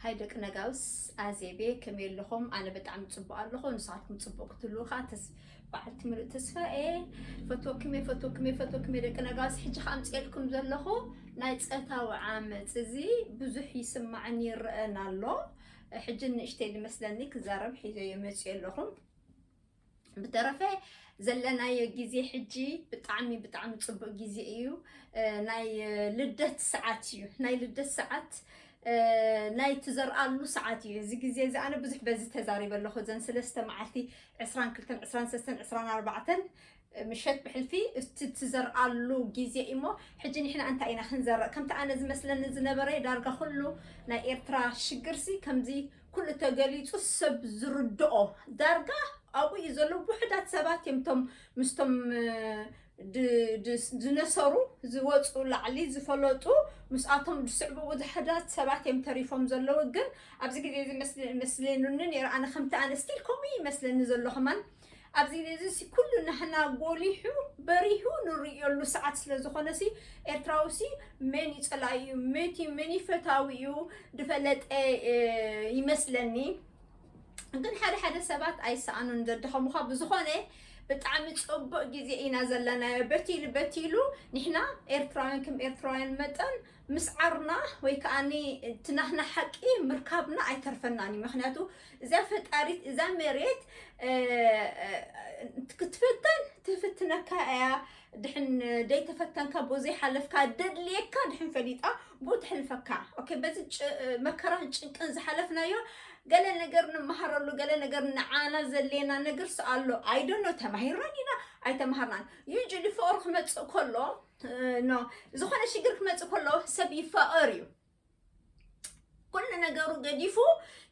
ሃይ ደቂ ነጋውስ፣ ኣዜቤ፣ ከመይ ኣለኹም? ኣነ ብጣዕሚ ጽቡቕ ኣለኹ። ንስኻትኩም ጽቡቕ ክትህልዉ ከዓ ተስ-፣ በዓልቲ ምሉእ ተስፋ እየ። ፈትወኩም እየ፣ ፈትወኩም እየ፣ ፈትወኩም እየ ደቂ ነጋውስ። ሕጂ ከዓ ኣምፅኤልኩም ዘለኹ ናይ ጾታዊ ዓመፅ፣ እዚ ብዙሕ ይስማዕን ይረአን ኣሎ። ሕጂ ንእሽተይ ዝመስለኒ ክዛረብ ሒዘዮ መፅየ ኣለኹ። ብተረፈ ዘለናዮ ግዜ ሕጂ ብጣዕሚ፣ ብጣዕሚ ጽቡቕ ግዜ እዩ። እ፣ ናይ፣ እ፣ ልደት ሰዓት እዩ። ናይ ልደት ሰዓት፣ እ፣ ናይ ትዘርኣሉ ሰዓት እዩ። እዚ ግዜ እዚ ኣነ ብዙሕ በዚ ተዛሪበ ኣለኹ። እዘን ሰለስተ መዓልቲ፣ ዕስራን ክልተን፣ ዕስራን ሰለስተን፣ ዕስራን ኣርባዕተን ምሸት ብሕልፊ እቲ ትዘርኣሉ ግዜ እሞ፣ ሕጂ ንሕና እንታይ ኢና ክንዘርእ? ከምቲ ኣነ ዝመስለኒ ዝነበረ፣ ዳርጋ ኩሉ ናይ ኤርትራ ሽግርሲ ከምዚ ኩሉ ተገሊጹ ሰብ ዝርድኦ፣ ዳርጋ ኣብኡ እዩ ዘሎ። ውሑዳት ሰባት እዮም እቶም ምስቶም፣ እ፣ ድ-፣ ድ-፣ ዝነሰሩ፣ ዝወጹ ላዕሊ ዝፈለጡ፣ ምስኣቶም ዝስዕቡ ውሑዳት ሰባት እዮም ተሪፎም ዘለዉ። ግን ኣብዚ ግዜ እዚ መስለ-፣ መስለኒ ነይሩ፣ ኣነ ከምቲ ኣነ ስቲል ከምኡ ይመስለኒ ዘሎ ከማን። ኣብዚ ግዜ እዚ ኩሉ ናህና ጎሊሑ በሪሁ ንርእየሉ ሰዓት ስለ ዝኾነ ሲ፣ ኤርትራዊ ሲ መን እዩ ጸላኢ እዩ፣ መን እዩ፣ መን እዩ ፈታዊ እዩ ዝፈለጠ፣ እ፣ ይመስለኒ። ግን ሓደ ሓደ ሰባት ኣይሰኣኑን ዘድኸሙኻ። ብዝኾነ ብጣዕሚ ጽቡቕ ግዜ ኢና ዘለናዮ። በቲሉ በቲሉ ንሕና ኤርትራውያን ከም ኤርትራውያን መጠን ምስዓርና ወይ ከኣኒ እቲ ናህና ሓቂ ምርካብና ኣይተርፈናን እዩ። ምኽንያቱ እዛ ፈጣሪት፣ እዛ መሬት፣ እ፣ እ፣ ክትፍተን ትፍትነካ እያ። ድሕን ደይተፈተንካ፣ ብኡ ዘይሓለፍካ፣ ደድልየካ ድሕን ፈሊጣ ብኡ ተሕልፈካ። ኦኬ፣ በዚ ጭ-፣ መከራን ጭንቅን ዝሓለፍናዮ ገለ ነገር ንመሃረሉ፣ ገለ ነገር ንዓና ዘድልየና ነገር ስ-፣ ኣሎ። I don't know፣ ተማሂርናን ኢና ኣይተማሃርናን። Usually ፍቕሪ ክመጽእ ከሎ፣ እ፣ ኖ፣ ዝኾነ ሽግር ክመጽእ ከሎ ሰብ ይፋቐር እዩ። ኩሉ ነገሩ ገዲፉ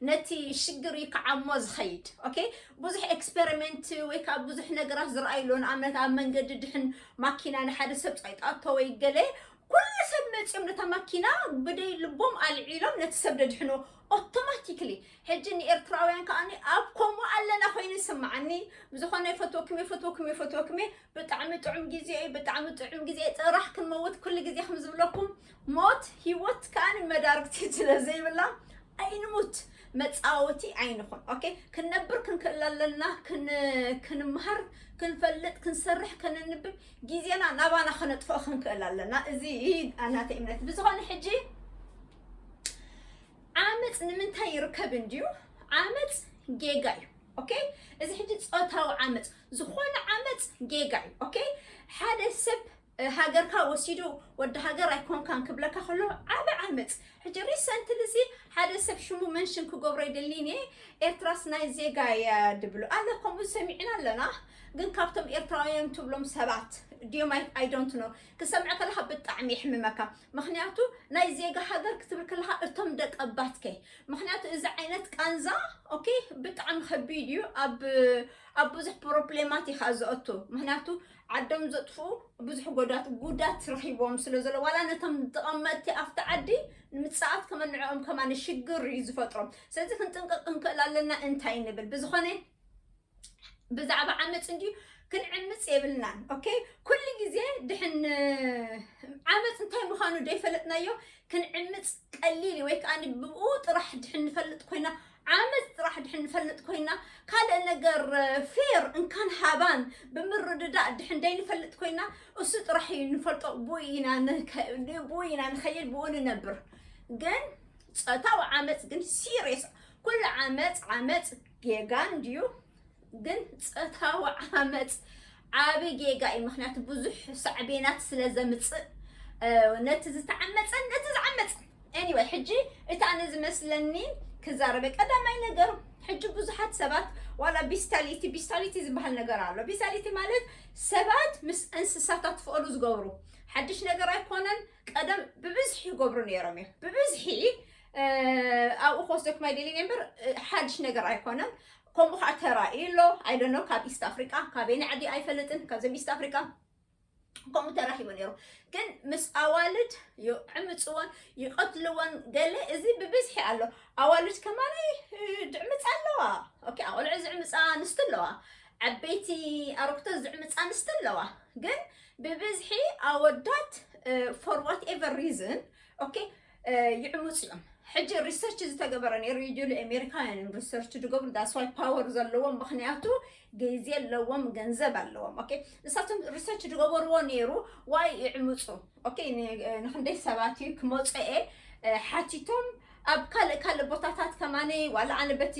ነቲ ሽግር እዩ ክዓሞ ዝኸይድ። ኦኬ፣ ብዙሕ ኤክስፐሪመንት ወይ ከዓ ብዙሕ ነገራት ዝረኣዩ ኣሎ። ንኣብነት ኣብ መንገዲ ድሕን ማኪና ንሓደ ሰብ ጸይጣቶ ወይ ገለ፣ ኩሉ ሰብ መጺኦም ነታ ማኪና ብደይ ልቦም ኣልዒሎም ነቲ ሰብ ደድሕኖ ኦቶማቲክሊ። ሕጂ ንኤርትራውያን ከኣኒ ኣብ ከምኡ ኣለና ኮይኑ ይስምዓኒ። ብዝኾነ ይፈትወኩም እየ፣ ይፈትወኩም እየ፣ ይፈትወኩም እየ። ብጣዕሚ ጥዑም ግዜ እዩ፣ ብጣዕሚ ጥዑም ግዜ። ጥራሕ ክንመውት ኩሉ ግዜ ከም ዝብለኩም፣ ሞት ህይወት ከኣኒ መዳርግቲ ስለ ዘይብላ ኣይንሙት፣ መጻወቲ ኣይንኹን። ኦኬ፣ ክንነብር ክንክእል ኣለና። ክን-፣ ክንምሃር፣ ክንፈልጥ፣ ክንሰርሕ፣ ከነንብብ፣ ግዜና ናባና ከነጥፍኦ ክንክእል ኣለና። እዚ እዩ ናተይ እምነት። ብዝኾነ ሕጂ ዓመፅ ንምንታይ ይርከብ እንድዩ? ዓመፅ ጌጋ እዩ። ኦኬ፣ እዚ ሕጂ ጾታዊ ዓመፅ፣ ዝኾነ ዓመፅ ጌጋ እዩ። ኦኬ፣ ሓደ ሰብ፣ እ፣ ሃገርካ ወሲዱ ወዲ ሃገር ኣይኮንካን ክብለካ ከሎ ዓቢ ዓመፅ። ሕጂ ሪሰንትሊ እዚ ሓደ ሰብ ሽሙ መንሽን ክገብሮ ይደሊኒ፣ ኤርትራስ ናይ ዜጋ እያ ድብሉ ኣለ። ከምኡ ሰሚዕና ኣለና። ግን ካብቶም ኤርትራውያን ትብሎም ሰባት ድዮም? I don't know። ክሰምዕ ከለኻ ብጣዕሚ የሕምመካ። ምኽንያቱ ናይ ዜጋ ሃገር ክትብል ከለኻ እቶም ደቀባትከ፣ ምኽንያቱ እዚ ዓይነት ቃንዛ፣ ኦኬ፣ ብጣዕሚ ከቢድ እዩ። ኣብ፣ ኣብ ብዙሕ ፕሮብሌማት እዩ ከዓ ዘእቱ። ምኽንያቱ ዓዶም ዘጥፍኡ ብዙሕ ጎዳት፣ ጉዳት ረኺቦም ስለ ዘሎ፣ ዋላ ነቶም ተቐመጥቲ ኣብቲ ዓዲ ንምጽኣት ከመንዕኦም ከማን ሽግር እዩ ዝፈጥሮም። ስለዚ ክንጥንቀቕ ክንክእል ኣለና። እንታይ ንብል? ብዝኾነ ብዛዕባ ዓመፅ እንድዩ ክንዕምፅ የብልናን። ኦኬ፣ ኩሉ ግዜ ድሕን ዓመፅ እንታይ ምዃኑ ደይፈለጥናዮ ክንዕምፅ ቀሊል እዩ። ወይ ከዓ ብኡ ጥራሕ ድሕን ንፈልጥ ኮይና፣ ዓመፅ ጥራሕ ድሕን ንፈልጥ ኮይና፣ ካልእ ነገር ፌር እንካን ሃባን ብምርድዳእ ድሕን ደይንፈልጥ ኮይና፣ እሱ ጥራሕ እዩ ንፈልጦ። ብኡ ኢና ንከ-፣ ብኡ ኢና ንኸይድ፣ ብኡ ንነብር። ግን ጾታዊ ዓመፅ ግን ሲሪየስ፣ ኩሉ ዓመፅ ዓመፅ ጌጋ እንድዩ። ግን ጾታዊ ዓመፅ ዓቢ ጌጋ እዩ። ምኽንያቱ ብዙሕ ሳዕቤናት ስለ ዘምፅእ፣ እ፣ ነቲ ዝተዓመፀን ነቲ ዝዓመፀን። ኤኒወይ፣ ሕጂ እቲ ኣነ ዝመስለኒ ክዛረበ ቀዳማይ ነገር፣ ሕጂ ብዙሓት ሰባት ዋላ ቢስታሊቲ፣ ቢስታሊቲ ዝበሃል ነገር ኣሎ። ቢስታሊቲ ማለት ሰባት ምስ እንስሳታት ፍቕሪ ዝገብሩ፣ ሓድሽ ነገር ኣይኮነን። ቀደም ብብዝሒ ይገብሩ ነይሮም እዮም። ብብዝሒ፣ እ፣ ኣብኡ ክወስደኩም ኣይደልን እየ እምበር፣ እ፣ ሓድሽ ነገር ኣይኮነን። ከምኡ ከዓ ተራእዩ ኣሎ። I don't know፣ ካብ ኢስት ኣፍሪቃ፣ ካበየናይ ዓዲ ኣይፈልጥን፣ ካብዞም ኢስት ኣፍሪቃ ከምኡ ተራኺቡ ነይሩ። ግን ምስ ኣዋልድ ይዕምፅወን፣ ይቐትልወን፣ ገለ፣ እዚ ብብዝሒ ኣሎ። ኣዋልድ ከማነይ፣ እ፣ ድዕምፃ ኣለዋ። ኦኬ፣ ኣቆልዑ ዝዕምፃ ኣንስቲ ኣለዋ። ዓበይቲ ኣረግቶት ዝዕምፃ ኣንስቲ ኣለዋ። ግን ብብዝሒ ኣወዳት፣ እ፣ for whatever reason፣ ኦኬ፣ እ፣ ይዕምፁ እዮም። ሕጂ ሪሰርች ዝተገበረ ነይሩ እዩ ጀሉ ኣሜሪካውያን ሪሰርች ዝገብሩ that's why power ዘለዎም ምክንያቱ ግዜ ኣለዎም ገንዘብ ኣለዎም okay ንሳቶም ሪሰርች ዝገበርዎ ነይሩ why ይዕምፁ okay ንክንደይ ሰባት እዩ ክመፁ እየ ሓቲቶም ኣብ ካልእ ካልእ ቦታታት ከማነይ ዋላ ኣነ በቲ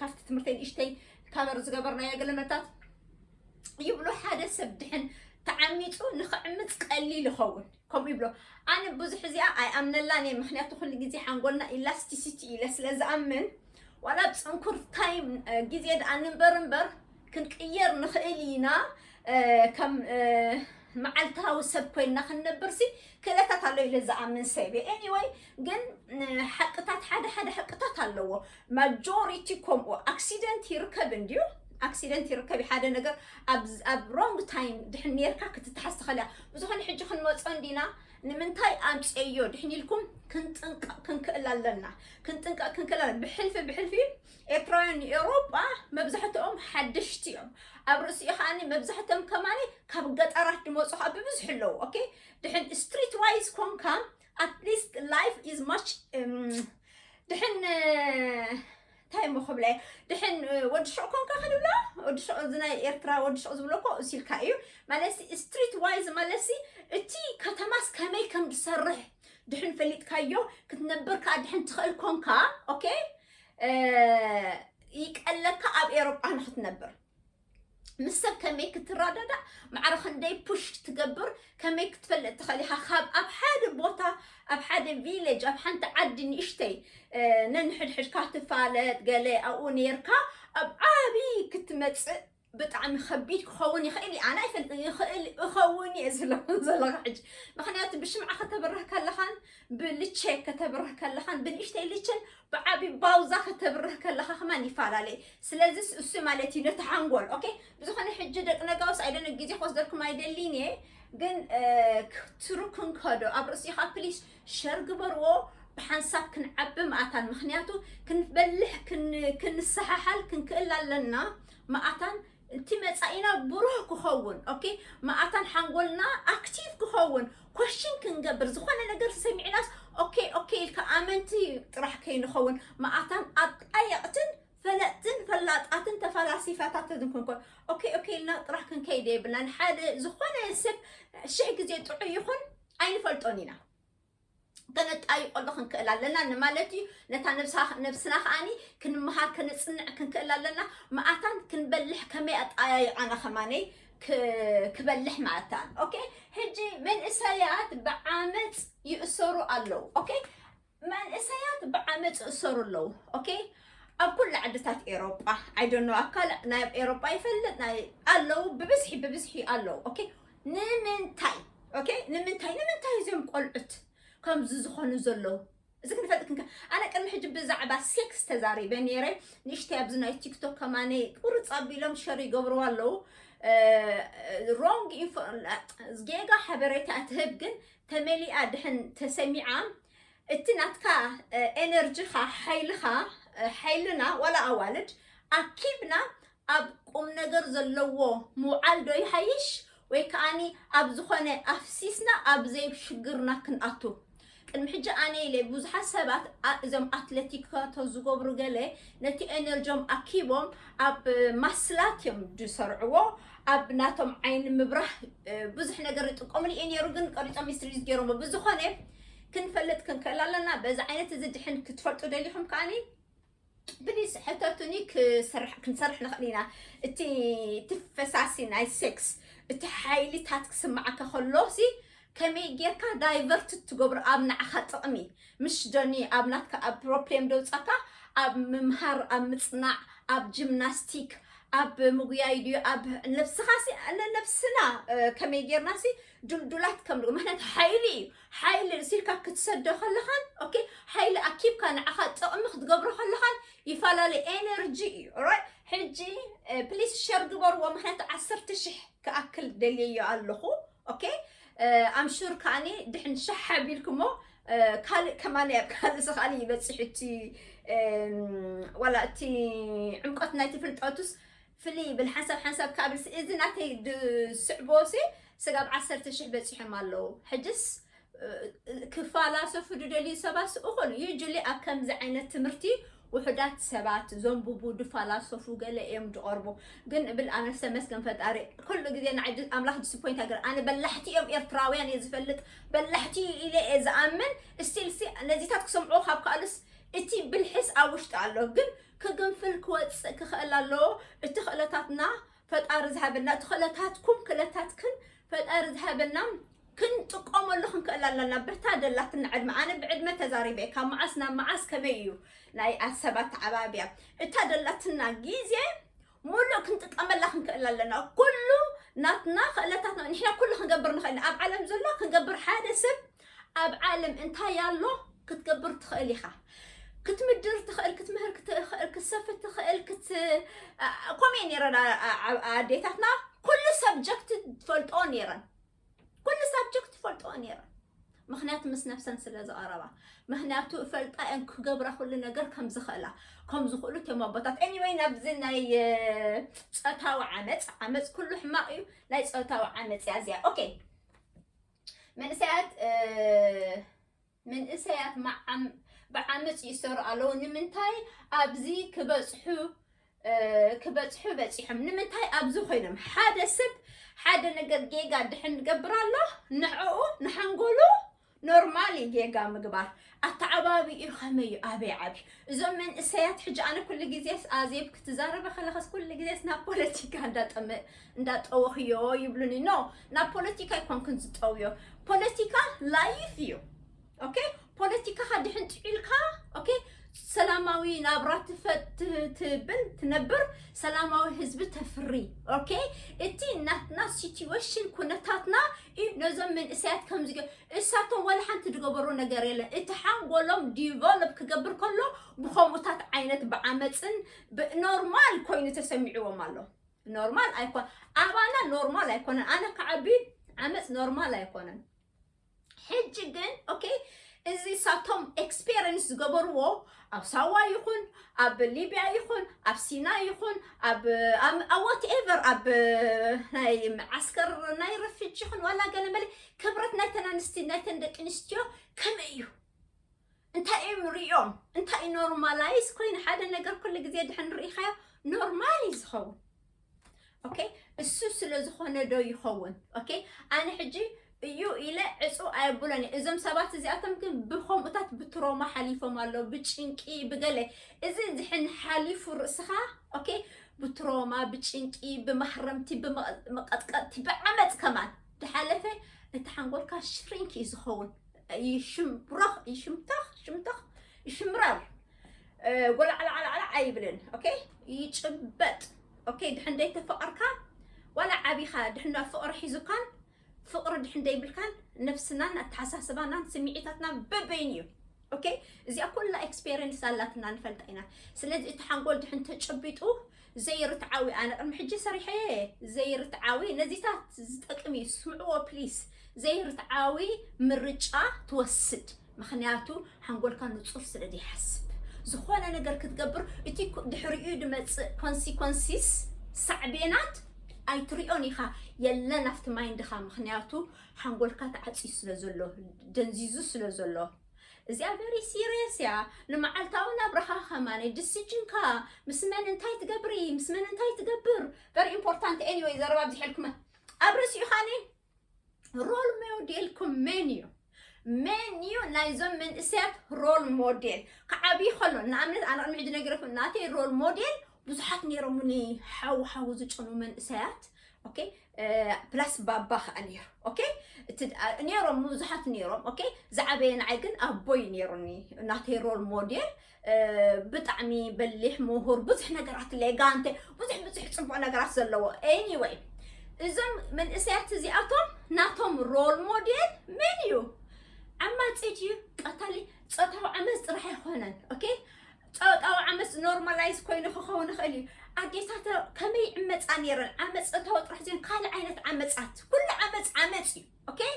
ካብቲ ትምህርተይ ንእሽተይ ካቨር ዝገበርናዮ ገለመታት ይብሉ ሓደ ሰብ ድሕን ተዓሚፁ ንክዕምፅ ቀሊል ይኸውን ከምኡ ይብሎ ኣነ ብዙሕ እዚኣ ኣይኣምነላን እየ ምክንያቱ ኩሉ ግዜ ሓንጎልና elasticity ኢለ ስለ ዝኣምን ዋላ ኣብ ፅንኩር ታይም ግዜ ደኣ ንንበር እምበር ክንቅየር ንኽእል ኢና ከም መዓልታዊ ሰብ ኮይንና ክንነብር ሲ ክእለታት ኣሎ ኢለ ዝኣምን ሰብ እየ anyway ግን ሓቅታት ሓደ ሓደ ሓቅታት ኣለዎ majority ከምኡ ኣክሲደንት ይርከብ እንድዩ ኣክሲደንት ይርከብ ሓደ ነገር ኣብ wrong time ድሕን ነርካ ክትተሓዝ ትኽእል እያ ብዝኾነ ሕጂ ክንመፆ እንዲና ንምንታይ ኣምፅዮ ድሕን ኢልኩም ክንጥንቀቕ ክንክእል ኣለና ክንጥንቀቕ ክንክእል ኣለና ብሕልፊ ብሕልፊ ኤርትራውያን ንኤውሮጳ መብዛሕትኦም ሓደሽቲ እዮም ኣብ ርእሲኡ ከዓኒ መብዛሕትኦም ከማኒ ካብ ገጠራት ድመፁ ከዓ ብብዝሒ ኣለዉ okay ድሕን street wise ኮንካ at least life is much ድሕን እንታይ እሞ ክብለ ድሕን ወዲ ሽዑ ኮንካ ክንብሎ ወዲ ሽዑ እዚ ናይ ኤርትራ ወዲ ሽዑ ዝብሎ እኮ እሱ ኢልካ እዩ ማለትሲ street wise ማለትሲ እቲ ከተማስ ከመይ ከም ዝሰርሕ ድሕን ፈሊጥካዮ ክትነብር ከዓ ድሕን ትኽእል ኮንካ okay ይቀለካ ኣብ ኤሮጳ ንክትነብር ምስ ሰብ ከመይ ክትረዳዳእ ማዕረ ክንደይ ፑሽ ክትገብር ከመይ ክትፈልጥ ትኽእል ኢኻ ካብ ኣብ ሓደ ቦታ ኣብ ሓደ ቪሌጅ ኣብ ሓንቲ ዓዲ ንእሽተይ ነንሕድሕድካ ትፋለጥ ገለ ኣብኡ ነርካ ኣብ ዓብዪ ክትመፅእ ብጣዕሚ ከቢድ ክኸውን ይኽእል እዩ ኣነ ኣይፈልጥን ይኽእል እኸውን እየ ዝለኹን ዘለኻ ሕጂ ምክንያቱ ብሽምዓ ከተብርህ ከለኻን ብልቼ ከተብርህ ከለኻን ብንእሽተይ ልችን ብዓቢ ባውዛ ከተብርህ ከለኻ ከማን ይፈላለ እዩ ስለዚ እሱ ማለት እዩ ነቲ ሓንጎል okay ብዝኾነ ሕጂ ደቂ ነጋውስ ኣይደነ ግዜ ክወስደልኩም ኣይደሊን እየ ግን ትሩ ክንከዶ ኣብ ርእሲኻ ፕሊስ ሸር ግበርዎ ብሓንሳብ ክንዓቢ መኣታን ምክንያቱ ክንበልሕ ክንሰሓሓል ክንክእል ኣለና መኣታን እቲ መፃኢና ብሩህ ክኸውን okay መኣታን ሓንጎልና ኣክቲቭ ክኸውን ኮሽን ክንገብር ዝኾነ ነገር ተሰሚዕናስ okay okay ኢልካ ኣመንቲ ጥራሕ ከይንኸውን መኣታን ኣጣየቕትን ፈለጥትን ፈላጣትን ተፈላሲፋታትን ክንኮን okay okay ኢልና ጥራሕ ክንከይድ የብልናን ሓደ ዝኾነ ሰብ ሽሕ ግዜ ጥዑይ ይኹን ኣይንፈልጦን ኢና ከነጣይቀሉ ክንክእል ኣለና ንማለት እዩ ነታ ነብስና ከዓኒ ክንምሃር ከነፅንዕ ክንክእል ኣለና መኣታን ክንበልሕ ከመይ ኣጣያይቃና ከማነይ ክበልሕ መኣታን okay ሕጂ መንእሰያት ብዓመፅ ይእሰሩ ኣለዉ okay መንእሰያት ብዓመፅ ይእሰሩ ኣለዉ okay ኣብ ኩሉ ዓድታት ኤሮጳ I don't know ኣብ ካልእ ናይ ኤሮጳ ይፈልጥ ናይ ኣለዉ ብብዝሒ ብብዝሒ ኣለዉ okay ንምንታይ okay ንምንታይ ንምንታይ እዚኦም ቆልዑት ከምዚ ዝኾኑ ዘለዉ እዚ ክንፈልጥ ክንከ ኣነ ቅድሚ ሕጂ ብዛዕባ ሴክስ ተዛሪበ ነይረ ንእሽተይ ኣብዚ ናይ ቲክቶክ ከማነይ ቁርፅ ኣቢሎም ሸር ይገብርዋ ኣለዉ wrong ጌጋ ሓበሬታ ትህብ ግን ተመሊኣ ድሕን ተሰሚዓ እቲ ናትካ ኤነርጂኻ ሓይልኻ ሓይልና ዋላ ኣዋልድ ኣኪብና ኣብ ቁም ነገር ዘለዎ ምውዓል ዶ ይሓይሽ ወይ ከዓኒ ኣብ ዝኾነ ኣፍሲስና ኣብ ዘይሽግርና ክንኣቱ ቅድሚ ሕጂ ኣነ ኢለ ብዙሓት ሰባት እዞም ኣትለቲካቶ ዝገብሩ ገለ ነቲ ኤነርጆም ኣኪቦም ኣብ ማስላት እዮም ዝሰርዕዎ ኣብ ናቶም ዓይኒ ምብራህ ብዙሕ ነገር ይጥቀምሉ እዩ ነይሩ ግን ቀሪፆም ሚስትሪዝ ገይሮሞ ብዝኾነ ክንፈልጥ ክንክእል ኣለና በዚ ዓይነት እዚ ድሕን ክትፈልጡ ደሊኹም ከዓኒ ፕሊስ ሕተቱኒ ክንሰርሕ ንኽእል ኢና እቲ እቲ ፈሳሲ ናይ ሴክስ እቲ ሓይልታት ክስምዓካ ከሎ ሲ ከመይ ጌርካ ዳይቨርት ትገብሮ ኣብ ንዓኻ ጥቕሚ ምሽ ዶኒ ኣብ ናትካ ኣብ ፕሮብሌም ደውፃካ ኣብ ምምሃር ኣብ ምፅናዕ ኣብ ጂምናስቲክ ኣብ ምጉያይ ድዩ ኣብ ነብስኻ ሲ ነብስና ከመይ ጌርና ሲ ድልዱላት ከም ምክንያት ሓይሊ እዩ ሓይሊ ርሲልካ ክትሰዶ ከለኻን ኦኬ ሓይሊ ኣኪብካ ንዓኻ ጥቕሚ ክትገብሮ ከለኻን ይፈላለ ኤነርጂ እዩ ራይት ሕጂ ፕሊስ ሸር ግበርዎ ምክንያቱ ዓሰርተ ሽሕ ክኣክል ደልየዮ ኣለኹ ኦኬ ኣምሹር ከዓኒ ድሕን ሸሕ ኣቢልኩሞ ካልእ ከማን ኣብ ካልእ ስኻሊ ይበፅሕ እቲ ዋላ እቲ ዕምቆት ናይቲ ፍልጠቱስ ፍልይ ይብል ሓንሳብ ሓንሳብ ክኣብልስ እዚ ናተይ ዝስዕቦ ሲ ስጋብ ዓሰርተ ሽሕ በፂሖም ኣለዉ ሕጅስ ክፋላሰፉ ዝደልዩ ሰባት እኹል። Usually ኣብ ከምዚ ዓይነት ትምህርቲ ውሑዳት ሰባት ዘንብቡ ዝፋላሰፉ ገለ እዮም ዝቐርቡ። ግን እብል ኣነስ ተመስገን ፈጣሪ ኩሉ ግዜ ንዓይ ድ- ኣምላኽ disappoint ኣገር ኣነ በላሕቲ እዮም ኤርትራውያን እየ ዝፈልጥ በላሕቲ ኢለ እየ ዝኣምን። ስቲል ሲ ነዚታት ክሰምዑ ካብ ካልስ እቲ ብልሕስ ኣብ ውሽጢ ኣሎ ግን ክግንፍል ክወፅእ ክኽእል ኣለዎ። እቲ ክእለታትና ፈጣሪ ዝሃበና እቲ ክእለታትኩም ክእለታትክን ፈጣሪ ዝሃበና ክንጥቀመሉ ክንክእል ኣለና። ብታ ደላትና ዕድመ ኣነ ብዕድመ ተዛሪበ ካብ መዓስ ናብ መዓስ ከመይ እዩ ናይ ኣሰብ ኣተዓባብያ እታ ደላትና ግዜ ሙሉእ ክንጥቀመላ ክንክእል ኣለና። ኩሉ ናትና ክእለታትና ንሕና ኩሉ ክንገብር ንኽእል ኢና። ኣብ ዓለም ዘሎ ክንገብር ሓደ ሰብ ኣብ ዓለም እንታይ ኣሎ ክትገብር ትኽእል ኢኻ። ክትምድር ትኽእል፣ ክትምህር ትኽእል፣ ክትሰፍር ትኽእል፣ ክት ከምኡ እየ ነይረን ኣዴታትና ኩሉ subject ትፈልጥኦ ነይረን። ኩሉ subject ትፈልጥኦ ነይረን። ምክንያቱ ምስ ነብሰን ስለ ዝቐረባ ምክንያቱ እፈልጣ እየን ክገብራ ኩሉ ነገር ከም ዝኽእላ ከም ዝኽእሉ እቶም ኣቦታት anyway ናብዚ ናይ እ፣ ፆታዊ ዓመፅ ዓመፅ ኩሉ ሕማቕ እዩ ናይ ፆታዊ ዓመፅ እያ እዚኣ okay መንእሰያት እ፣ መንእሰያት መዓም- ብዓመፅ ይእሰሩ ኣለዉ ንምንታይ ኣብዚ ክበፅሑ እ፣ ክበፅሑ በፂሖም ንምንታይ ኣብዚ ኮይኖም ሓደ ሰብ ሓደ ነገር ጌጋ ድሕን ንገብር ኣሎ ንዕኡ ንሓንጎሉ ኖርማል እዩ ጌጋ ምግባር ኣተዓባቢኡ ከመይ እዩ ኣበይ ዓብዩ እዞም መንእሰያት ሕጂ ኣነ ኩሉ ግዜስ ኣዜብ ክትዛረበ ከለኸስ ኩሉ ግዜስ ናብ ፖለቲካ እንዳጠመ እንዳጠወኽዮ ይብሉኒ no ናብ ፖለቲካ ኣይኮንኩን ዝጠውዮ ፖለቲካ life እዩ okay ፖለቲካኻ ድሕን ጥዒልካ okay ሰላማዊ ናብራ ትፈ- ት- ትብል ትነብር ሰላማዊ ህዝቢ ተፍሪ okay እቲ ናትና situation ኩነታትና እዩ ነዞም መንእሰያት ከምዚ ገ- እሳቶም ዋላ ሓንቲ ዝገበሩ ነገር የለን እቲ ሓንጎሎም develop ክገብር ከሎ ብኸምኡታት ዓይነት ብዓመፅን ብ- ኖርማል ኮይኑ ተሰሚዕዎም ኣሎ ኖርማል ኣይኮን ኣባና ኖርማል ኣይኮነን ኣነ ክዓቢ ዓመፅ ኖርማል ኣይኮነን ሕጂ ግን okay እዚ ሳቶም experience ዝገበርዎ ኣብ ሳዋ ይኹን ኣብ ሊብያ ይኹን ኣብ ሲና ይኹን ኣብ whatever ኣብ ናይ ዓስከር ናይ refugee ይኹን ዋላ ገለ መለ ክብረት ናይተን ኣንስቲ ናይተን ደቂ ኣንስትዮ ከመይ እዩ እንታይ እዮም ሪኦም እንታይ normalize ኮይኑ ሓደ ነገር ኩሉ ግዜ ድሕን ርኢኻዮ normal እዩ ዝኸውን okay እሱ ስለ ዝኾነ ዶ ይኸውን okay ኣነ ሕጂ እዩ ኢለ ዕፁ ኣየብሎን እየ እዞም ሰባት እዚኣቶም ግን ብከምኡታት ብትሮማ ሓሊፎም ኣለዉ ብጭንቂ ብገለ እዚ ዝሕን ሓሊፉ ርእስኻ okay ብትሮማ ብጭንቂ ብማህረምቲ ብመቐጥቀጥቲ ብዓመፅ ከማን ድሓለፈ እቲ ሓንጎልካ ሽሪንክ እዩ ዝኸውን ይሽምረኽ ይሽምተኽ ሽምተኽ ይሽምረር ጎላዕላዕላዕላ ኣይብልን okay ይጭበጥ okay ድሕን ደይተፈቐርካ ዋላ ዓቢኻ ድሕና ፍቕሪ ሒዙካን ፍቕሪ ድሕን ደይብልካን ነብስናን ኣተሓሳስባናን ስምዒታትና በበይን እዩ okay እዚኣ ኩላ experience ኣላትና ንፈልጣ ኢና ስለዚ እቲ ሓንጎል ድሕን ተጨቢጡ ዘይርትዓዊ ኣነ ቅድሚ ሕጂ ሰሪሐ ዘይርትዓዊ ነዚታት ዝጠቅም እዩ ስምዕዎ please ዘይርትዓዊ ምርጫ ትወስድ ምክንያቱ ሓንጎልካ ንፁር ስለ ዘይሓስብ ዝኾነ ነገር ክትገብር እቲ ድሕሪኡ ድመፅእ consequences ሳዕቤናት ኣይትሪኦን ኢኻ የለን ኣብቲ mindኻ ምክንያቱ ሓንጎልካ ተዓፅዩ ስለ ዘሎ ደንዚዙ ስለ ዘሎ እዚኣ very serious እያ ንመዓልታዊ ናብራኻ ከማነ decisionካ ምስ መን እንታይ ትገብሪ ምስ መን እንታይ ትገብር very important anyway ዘረባ ኣብዚሐልኩመ ኣብ ርእሲኡ ኻኒ role modelኩም መን እዩ መን እዩ ናይዞም መንእሰያት role model ክዓብይ ከሎ ንኣብነት ኣነ ቅድሚ ሕጂ ነጊረኩም ናተይ role model ብዙሓት ነይሮምኒ ሓው ሓው ዝጨኑ መንእሰያት okay plus ባባ ከዓ ነይሩ okay ነይሮም ብዙሓት ነይሮም okay ዝዓበየ ንዓይ ግን ኣቦይ ነይሩኒ ናተይ role model ብጣዕሚ በሊሕ ምሁር ብዙሕ ነገራት ሌጋንተ ብዙሕ ብዙሕ ፅቡቅ ነገራት ዘለዎ anyway እዞም መንእሰያት እዚኣቶም ናቶም role model መን እዩ ዓማፂ ድዩ ቀታሊ ፆታዊ ዓመፅ ጥራሕ ኣይኮነን okay ፆታዊ ዓመፅ normalize ኮይኑ ክኸውን ይኽእል እዩ ኣዴታት ከመይ ይዕመፃ ነይረን ዓመፅ ፆታዊ ጥራሕ ዜን ካልእ ዓይነት ዓመፃት ኩሉ ዓመፅ ዓመፅ እዩ okay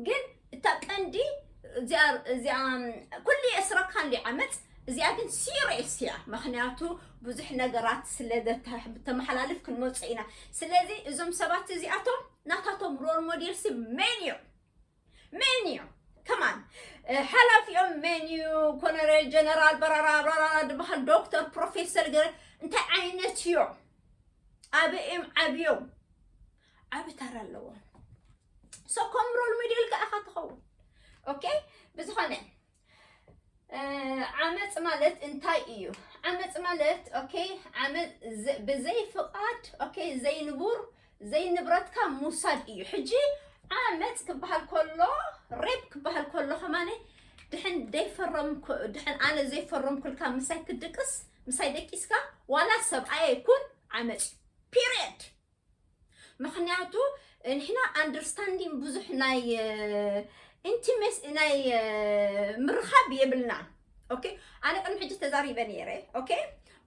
ግን እታ ቀንዲ እዚኣ እዚኣ ኩሉ የስረካ እንዲ ዓመፅ እዚኣ ግን serious እያ ምክንያቱ ብዙሕ ነገራት ስለ ተመሓላልፍ ክንመፁ ኢና ስለዚ እዞም ሰባት እዚኣቶም ናታቶም role model ሲ መን እዮም መን እዮም come ሓላፊኦም መን እዩ? ኮሎኔል ጀነራል በራራ በራራ ዝበሃል፣ ዶክተር ፕሮፌሰር ገለ እንታይ ዓይነት እዮም? ኣበይ እዮም ዓብዮም? ዓቢ ታራ ኣለዎም። So ከም ሮል ሞዴል ከኣ ኢኻ ትኸውን። ኦኬ፣ ብዝኾነ ዓመፅ ማለት እንታይ እዩ? ዓመፅ ማለት ኦኬ፣ ዓመፅ ብዘይ ፍቓድ ኦኬ፣ ዘይንቡር ዘይንብረትካ ምውሳድ እዩ። ሕጂ ዓመፅ ክበሃል ከሎ፣ ሬፕ ክበሃል ከሎ ከማነ ድሕን ደይፈረምኩ ድሕን ኣነ ዘይፈረምኩልካ ምሳይ ክድቅስ ምሳይ ደቂስካ ዋላ ሰብኣይ ኣይኩን ዓመፅ እዩ። ፒሪየድ። ምኽንያቱ ንሕና ኣንደርስታንዲንግ ብዙሕ ናይ ኢንቲሜስ ናይ ምርኻብ የብልና። ኦኬ፣ ኣነ ቅድሚ ሕጂ ተዛሪበ ነይረ። ኦኬ፣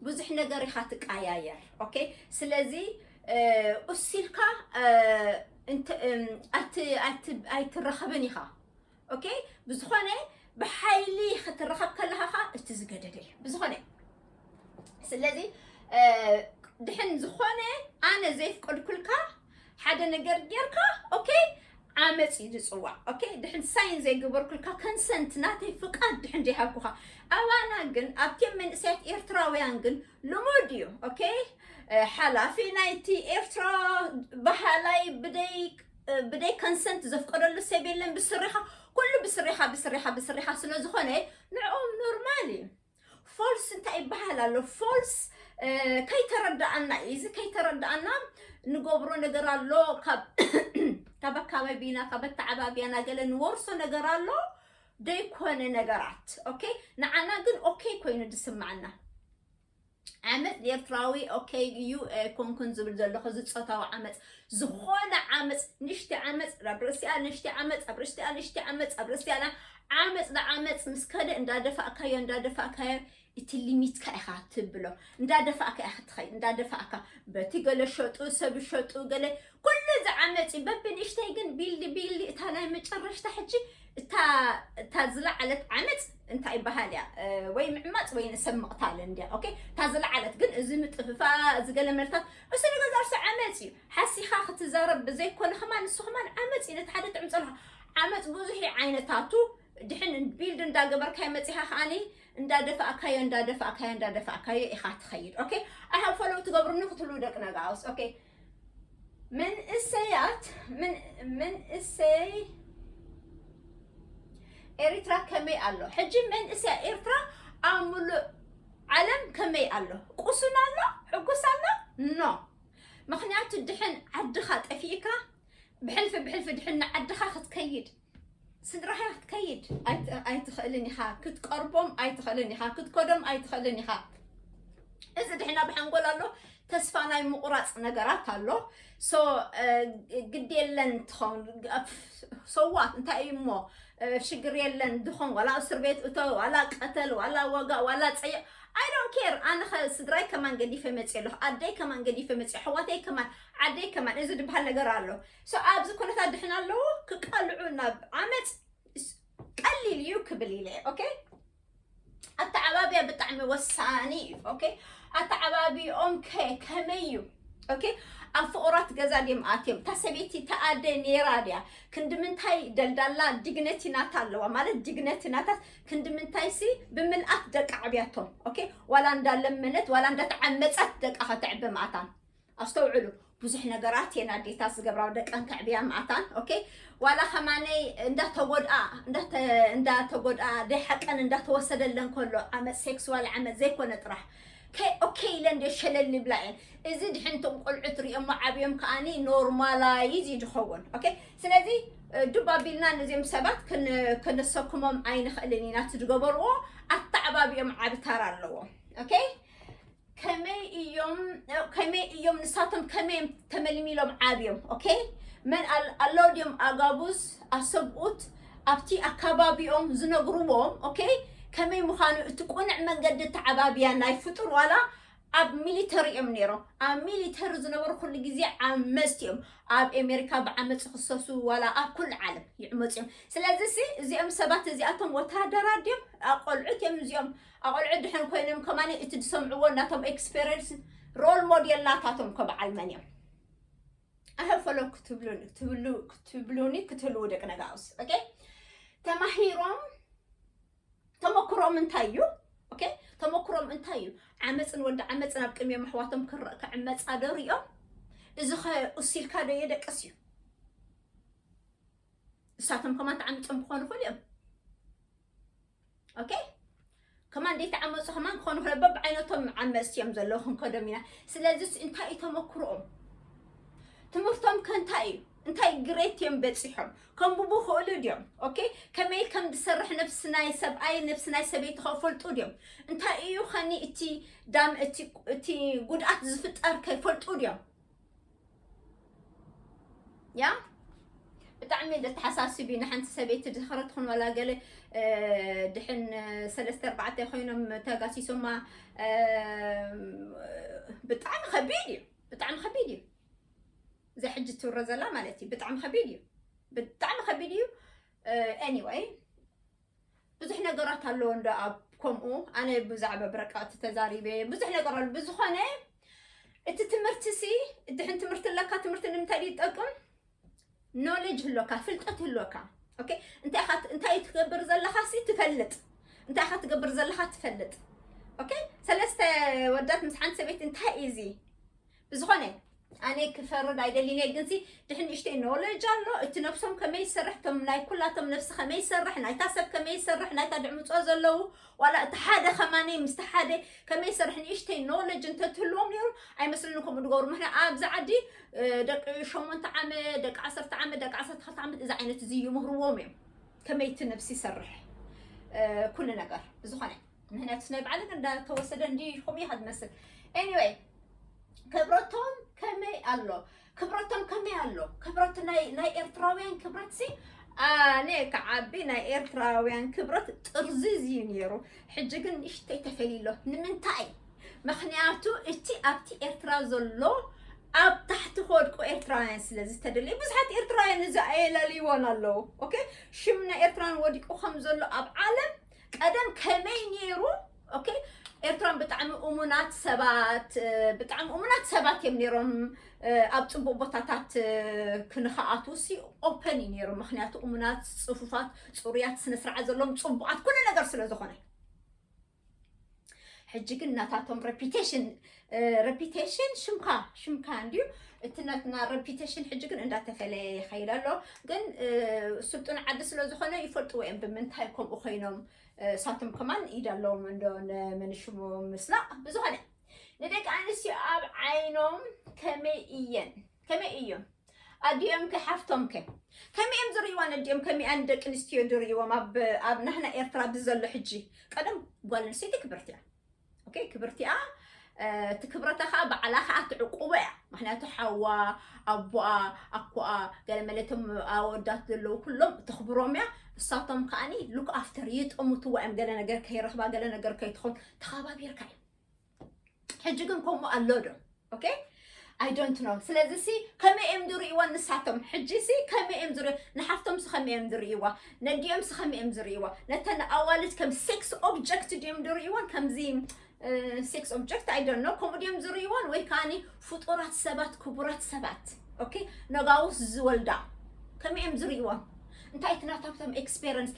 ብዙሕ ነገር ኢኻ ትቃያየር። ኦኬ፣ ስለዚ እሲልካ ኣይትረኸብን ኢኻ። ኦኬ፣ ብዝኾነ ብሓይሊ ክትረኸብ ከለኻ ኸዓ እቲ ዝገደደ እዩ። ብዝኾነ ስለዚ ድሕን ዝኾነ ኣነ ዘይፍቀድኩልካ ሓደ ነገር ጌርካ ኦኬ፣ ዓመፅ እዩ ዝፅዋዕ። ኦኬ፣ ድሕን ሳይን ዘይገበርኩልካ፣ ከንሰንት ናተይ ፍቃድ ድሕን ዘይሃብኩኻ። ኣባና ግን ኣብቲም መንእሰያት ኤርትራውያን ግን ልሙድ እዩ። ኦኬ፣ ሓላፊ ናይቲ ኤርትራ ባህላይ ብደይ ብደይ ከንሰንት ዘፍቀደሉ ሰብ የለን። ብስሪኻ ኩሉ ብስሪኻ ብስሪኻ ብስሪኻ ስለ ዝኾነ ንዕኦም ኖርማል እዩ። ፎልስ እንታይ ይበሃል ኣሎ? ፎልስ ከይተረዳኣና እዩ። እዚ ከይተረዳኣና ንገብሮ ነገር ኣሎ፣ ካብ ካብ ኣካባቢና ካብ ኣተዓባብያና ገለ ንወርሶ ነገር ኣሎ፣ ደይኮነ ነገራት። ኦኬ፣ ንዓና ግን ኦኬ ኮይኑ ዝስማዓና። ዓመፅ ኤርትራዊ ኦኬ እዩ ኣይኮንኩን ዝብል ዘለኹ፣ እዚ ፆታዊ ዓመፅ፣ ዝኾነ ዓመፅ፣ ንሽቲ ዓመፅ ኣብ ርእሲኣ፣ ንሽቲ ዓመፅ ኣብ ርእሲኣ፣ ንሽቲ ዓመፅ ኣብ ርእሲኣ፣ ዓመፅ ንዓመፅ ምስ ከደ እንዳደፋእካዮ እንዳደፋእካዮ እቲ ሊሚትካ ኢኻ ትብሎ። እንዳደፋእካ ኢኻ ትኸይድ፣ እንዳደፋእካ በቲ ገለ ሸጡ፣ ሰብ ሸጡ፣ ገለ ኩሉ እዚ ዓመፅ እዩ። በብንእሽተይ ግን ቢልዲ ቢልዲ እታ ናይ መጨረሽታ ሕጂ እታ እታ ዝለዓለት ዓመፅ እንታይ ይበሃል እያ? ወይ ምዕማፅ ወይ ንሰብ ምቕታል እንድያ። ኦኬ፣ እታ ዝለዓለት ግን እዚ ምጥፍፋ፣ እዚ ገለ መልታት፣ እሱ ንገዛ እርሱ ዓመፅ እዩ። ሓሲኻ ክትዛረብ ብዘይኮነ ከማን ንሱ ከማን ዓመፅ እዩ። ነቲ ሓደ ትዕምፀልካ ዓመፅ ብዙሕ እዩ ዓይነታቱ። ድሕን ቢልድ እንዳገበርካዮ መፂኻ ከዓኒ እንዳደፋእካዮ እንዳደፋእካዮ እንዳደፋእካዮ ኢኻ ትኸይድ። ኦኬ፣ ኣሃብ ፎሎው ትገብሩኒ ክትብሉ ደቂ ነጋውስ። ኦኬ፣ መንእሰያት ምን መንእሰይ ኤሪትራ ከመይ ኣሎ? ሕጂ መንእሰይ ኤርትራ ኣብ ሙሉእ ዓለም ከመይ ኣሎ? ቁሱን ኣሎ? ሕጉስ ኣሎ? ኖ። ምኽንያቱ ድሕን ዓድኻ ጠፊእካ ብሕልፊ ብሕልፊ ድሕን ንዓድኻ ክትከይድ ስድራኻ ክትከይድ ኣይትኽእልን ኢኻ፣ ክትቀርቦም ኣይትኽእልን ኢኻ፣ ክትከዶም ኣይትኽእልን ኢኻ። እዚ ድሕና ብሓንጎል ኣሎ፣ ተስፋ ናይ ምቑራፅ ነገራት ኣሎ። ሶ ግድ የለን ትኸውን ሰዋት እንታይ እዩ እሞ ሽግር የለን ድኾን ዋላ እስር ቤት እቶ ዋላ ቀተል ዋላ ዋጋ ዋላ ፀይቕ I don't care። ኣነ ኸ ስድራይ ከማን ገዲፈ መፅእ ኣለኹ፣ ኣደይ ከማን ገዲፈ መፅእ፣ ኣሕዋተይ ከማን፣ ዓደይ ከማን፣ እዚ ዝበሃል ነገር ኣሎ። ሶ ኣብዚ ኩነታት ድሕን ኣለዉ ክቃልዑ ናብ ዓመፅ ቀሊል እዩ ክብል ኢለ። ኦኬ፣ ኣተዓባብያ ብጣዕሚ ወሳኒ እዩ። ኦኬ፣ ኣተዓባቢኦም ከ ከመይ እዩ? ኦኬ፣ ኣብ ፍቑራት ገዛ ድዮም ኣትዮም? እታ ሰበይቲ ተኣደ ነይራ ድያ? ክንዲ ምንታይ ደልዳላ ዲግነቲ ናታ ኣለዋ? ማለት ዲግነቲ ናታት ክንዲ ምንታይ ሲ ብምልኣት ደቂ ዓብያቶም። ኦኬ፣ ዋላ እንዳለመነት ዋላ እንዳተዓመፀት ደቃ ከተዕቢ ማእታን። ኣስተውዕሉ፣ ብዙሕ ነገራት እየን ኣዴታት ዝገብራ ደቀን ከዕብያ ማእታን። ኦኬ፣ ዋላ ከማነይ እንዳተጎድኣ እንዳተ- እንዳተጎድኣ ደይ ሓቀን እንዳተወሰደለን ከሎ ዓመፅ፣ ሴክስዋል ዓመፅ ዘይኮነ ጥራሕ ከ ኦኬ ኢለን ደ ሸለል ይብላ እየን። እዚ ድሕንቶም ቆልዑት ሪኦሞ ዓብዮም ከዓኒ ኖርማላይዝ እዩ ዝኸውን። ኦኬ፣ ስለዚ ዱብ ኣቢልና ነዚኦም ሰባት ክን- ክንሰክሞም ኣይንኽእልን ኢና። እቲ ዝገበርዎ ኣተዓባቢኦም ዓቢ ታራ ኣለዎ። ኦኬ፣ ከመይ እዮም ከመይ እዮም ንሳቶም ከመይ እዮም ተመልሚሎም ዓብዮም? ኦኬ፣ መን ኣል- ኣለዉ ድዮም ኣጋቡዝ ኣሰብኡት ኣብቲ ኣካባቢኦም ዝነግርዎም? ኦኬ፣ ከመይ ምዃኑ እቲ ቁኑዕ መንገዲ ተዓባብያ ናይ ፍጡር ዋላ ኣብ ሚሊተሪ እዮም ነይሮም። ኣብ ሚሊተሪ ዝነበሩ ኩሉ ግዜ ዓመፅቲ እዮም። ኣብ ኣሜሪካ ብዓመፅ ክሰሱ ዋላ ኣብ ኩሉ ዓለም ይዕመፁ እዮም። ስለዚ ሲ እዚኦም ሰባት እዚኣቶም ወታደራት ድዮም ኣቆልዑት እዮም? እዚኦም ኣቆልዑት ድሕን ኮይኖም ከማን እቲ ዝሰምዕዎ እናቶም ኤክስፔሪንስ ሮል ሞዴል ናታቶም ከ በዓል መን እዮም? ኣህፈሎ ክትብሉኒ ክትብሉ ክትብሉኒ ክትህልዉ ደቂ ነጋውስ። ኦኬ፣ ተማሂሮም እንታይ እዩ? ኦኬ፣ ተመክሮም እንታይ እዩ? ዓመፅን ወዲ ዓመፅን ኣብ ቅድሚኦም ኣሕዋቶም ክረ- ክዕመፃ ዶ ሪኦም? እዚ ኸ እሱ ኢልካ ዶ የደቅስ እዩ? እሳቶም ከማን ተዓሚፆም ክኾኑ ይኽእሉ እዮም። ኦኬ፣ ከማን ዘይተዓመፁ ከማን ክኾኑ ይኽእሉ። በብዓይነቶም ዓመፅቲ እዮም ዘለዉ፣ ክንከዶም ኢና። ስለዚ እንታይ እዩ ተመክሮኦም? ትምህርቶም ከ እንታይ እዩ? እንታይ ግሬት እዮም በፂሖም? ከንብቡ ክእሉ ድዮም? ኦኬ፣ ከመይ ከም ዝሰርሕ ነብሲ ናይ ሰብኣይ ነብሲ ናይ ሰበይቲ ከፈልጡ ድዮም? እንታይ እዩ ኸኒ እቲ ዳም እቲ እቲ ጉድኣት ዝፍጠር ከይፈልጡ ድዮም? ያ ብጣዕሚ ዘተሓሳስብ እዩ። ንሓንቲ ሰበይቲ ድኽረት ትኹን ዋላ ገለ እ፣ ድሕን ሰለስተ ኣርባዕተ ኮይኖም ተጋሲሶማ እ፣ ብጣዕሚ ከቢድ እዩ። ብጣዕሚ ከቢድ እዩ። እዚ ሕጂ ትውረ ዘላ ማለት እዩ። ብጣዕሚ ከቢድ እዩ። ብጣዕሚ ከቢድ እዩ። ኤኒወይ ብዙሕ ነገራት ኣለዎ እንዶ ኣብ ከምኡ ኣነ ብዛዕባ ብረቃ እቲ ተዛሪበ ብዙሕ ነገር ኣሎ። ብዝኾነ እቲ ትምህርቲ ሲ ድሕን ትምህርቲ ኣለካ። ትምህርቲ ንምንታይ ድዩ ይጠቅም? ኖሌጅ ህሎካ፣ ፍልጠት ህሎካ። ኦኬ፣ እንታይ ኢኻ እንታይ ትገብር ዘለኻ ሲ ትፈልጥ። እንታይ ኢኻ ትገብር ዘለኻ ትፈልጥ። ኦኬ፣ ሰለስተ ወዳት ምስ ሓንቲ ሰበይቲ እንታይ እዩ እዚ? ብዝኾነ ኣነ ክፈርድ ኣይደልን እየ፣ ግንሲ ድሕን ንእሽተይ ኖሌጅ ኣሎ። እቲ ነብሶም ከመይ ይሰርሕ፣ እቶም ናይ ኩላቶም ነብሲ ከመይ ይሰርሕ፣ ናይታ ሰብ ከመይ ይሰርሕ፣ ናይታ ድዕምፆ ዘለዉ ዋላ እቲ ሓደ ከማነይ ምስቲ ሓደ ከመይ ይሰርሕ ንእሽተይ ኖሌጅ እንተትህልዎም ነይሩ ኣይመስልን ከምኡ ድገብሩ። ምክንያት ኣብዚ ዓዲ እ፣ ደቂ ሸሞንተ ዓመት፣ ደቂ ዓሰርተ ዓመት፣ ደቂ ዓሰርተ ክልተ ዓመት እዚ ዓይነት እዚ ይምህርዎም እዮም። ከመይ እቲ ነብሲ ይሰርሕ እ፣ ኩሉ ነገር ብዝኾነ ምክንያቱ ናይ ባዕለን እንዳተወሰደ እንዲ ከምኡ ኢኻ ትመስል። ኤኒወይ ክብረቶም ከመይ ኣሎ? ክብረቶም ከመይ ኣሎ? ክብረት ናይ ናይ ኤርትራውያን ክብረት ሲ ኣነ ክዓቢ ናይ ኤርትራውያን ክብረት ጥርዚ እዩ ነይሩ። ሕጂ ግን ንእሽተይ ተፈልዩ ኣሎ። ንምንታይ? ምክንያቱ እቲ ኣብቲ ኤርትራ ዘሎ ኣብ ታሕቲ ክወድቁ ኤርትራውያን ስለ ዝተደለየ ብዙሓት ኤርትራውያን እዚ ኣየላልይዎን ኣለዉ። ኦኬ፣ ሽም ናይ ኤርትራን ወዲቁ ከም ዘሎ ኣብ ዓለም ቀደም ከመይ ነይሩ? ኦኬ፣ ኤርትራን ብጣዕሚ እሙናት ሰባት እ፣ ብጣዕሚ እሙናት ሰባት እዮም ነይሮም እ፣ ኣብ ፅቡቅ ቦታታት እ፣ ክንኸኣቱ ሲ ኦፐን እዩ ነይሩ። ምክንያቱ እሙናት፣ ፅፉፋት፣ ፅሩያት፣ ስነ ስርዓት ዘለዎም ፅቡቃት ኩሉ ነገር ስለ ዝኾነ ሕጂ ግን ናታቶም ሬፒቴሽን ሬፒቴሽን ሽምካ ሽምካ እንድዩ እቲ ናትና ሬፒቴሽን ሕጂ ግን እንዳተፈለየ ይኸይድ ኣሎ። ግን እ፣ ስልጡን ዓዲ ስለ ዝኾነ ይፈልጥዎ እዮም ብምንታይ ከምኡ ኮይኖም እ፣ እሳቶም ከማን ኢድ ኣለዎም እንዶ ንመንሽሙ ምስናቕ ብዝኾነ ንደቂ ኣንስትዮ ኣብ ዓይኖም ከመይ እየን ከመይ እዮም ኣዲኦም ከ ሓፍቶም ከ ከመይ እዮም ዝርእይዋ ነዲኦም ከመይ ኣን ደቂ ኣንስትዮ ዝርእይዎም ኣብ ኣብ ናህና ኤርትራ ብዘሎ ሕጂ ቀደም ጓል ኣንስተይቲ ክብርቲ እያ። ኦኬ ክብርቲ እያ። እ፣ እቲ ክብረታ ከዓ ባዕላ ከዓ ትዕቁቦ እያ። ምክንያቱ ሓዋ ኣቦኣ ኣኮኣ ገለ መለቶም ኣወዳት ዘለዉ ኩሎም ተኽብሮም እያ። እሳቶም ከዓኒ ሉክ ኣፍተር ይጠምትዋ እዮም። ገለ ነገር ከይረኽባ ገለ ነገር ከይትኾን ተኸባቢርካ እዩ። ሕጂ ግን ከምኡ ኣሎ ዶ? ኦኬ I don't know። ስለዚ ሲ ከመይ እዮም ዝርእይዋ ንሳቶም? ሕጂ ሲ ከመይ እዮም ዝር ንሓፍቶም ሲ ከመይ እዮም ዝርእይዋ? ነዲኦም ሲ ከመይ እዮም ዝርእይዋ? ነተን ኣዋልድ ከም ሴክስ ኦብጀክት ድዮም ዝርእይዋን ከምዚ ሴክስ ኦብጀክት I don't know ከምኡ ድዮም ዝርእይዋን ወይ ከዓኒ ፍጡራት ሰባት ክቡራት ሰባት ኦኬ ነጋውስ ዝወልዳ ከመይ እዮም ዝርእይዋ? እንታይ እቲ ናታብቶም ኤክስፔረንስ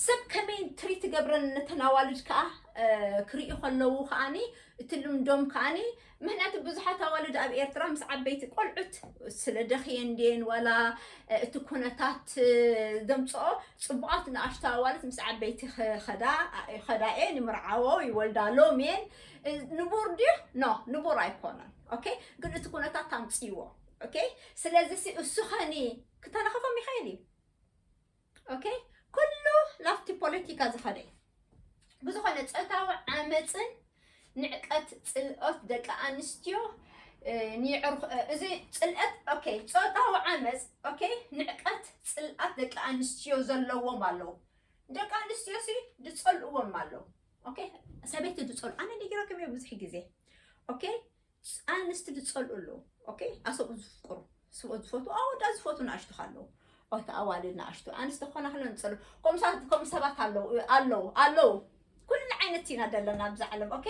ሰብ ከመይ ትሪት ትገብረን ነተን ኣዋልድ ከዓ እ፣ ክርእዩ ከለዉ ከዓኒ እቲ ልምዶም ከዓኒ ምክንያቱ ብዙሓት ኣዋልድ ኣብ ኤርትራ ምስ ዓበይቲ ቆልዑት ስለ ደኽየን ድየን ዋላ እ፣ እቲ ኩነታት እ፣ ዘምፅኦ ፅቡቓት ንኣሽቱ ኣዋልድ ምስ ዓበይቲ ኸ- ኸዳ ኸዳ እየን ይምርዓዎ ይወልዳ ሎም እየን እ፣ ንቡር ድዩ ኖ ንቡር ኣይኮነን ኦኬ ግን እቲ ኩነታት ኣምፅዎ ኦኬ ስለዚ ሲ- እሱ ኸኒ ክተናኸፎም ይኸእል እዩ ኦኬ ኩሉ ላፍቲ ፖለቲካ ዝኸደ እዩ ብዝኾነ ፆታዊ ዓመፅን ንዕቀት ፅልኦት ደቂ ኣንስትዮ እ፣ ንዕር- እ፣ እዚ ፅልአት ኦኬ ፆታዊ ዓመፅ ኦኬ ንዕቀት ፅልኣት ደቂ ኣንስትዮ ዘለዎም ኣለዉ ደቂ ኣንስትዮ ሲ ዝፀልእዎም ኣለዉ ኦኬ ሰበይቲ ዝፀልኡ ኣነ ነጊረኩም እየ ብዙሕ ግዜ ኦኬ ኣንስቲ ዝፀልኡ ኣለዉ ኦኬ ኣሰብኡ ዝፍቅሩ ስብኦ ዝፈትዉ ኣወዳ ዝፈትዉ ንኣሽቱ ኣለዉ ኦቲ ኣዋልድ ንኣሽቱ ኣንስቲ ክኾና ከለዉ ዝፀልኡ ከምኡ ሰባት ኣለዉ ኣለዉ ኣለዉ ኩሉ ዓይነት ኢና ዘለና ኣብዚ ዓለም ኦኬ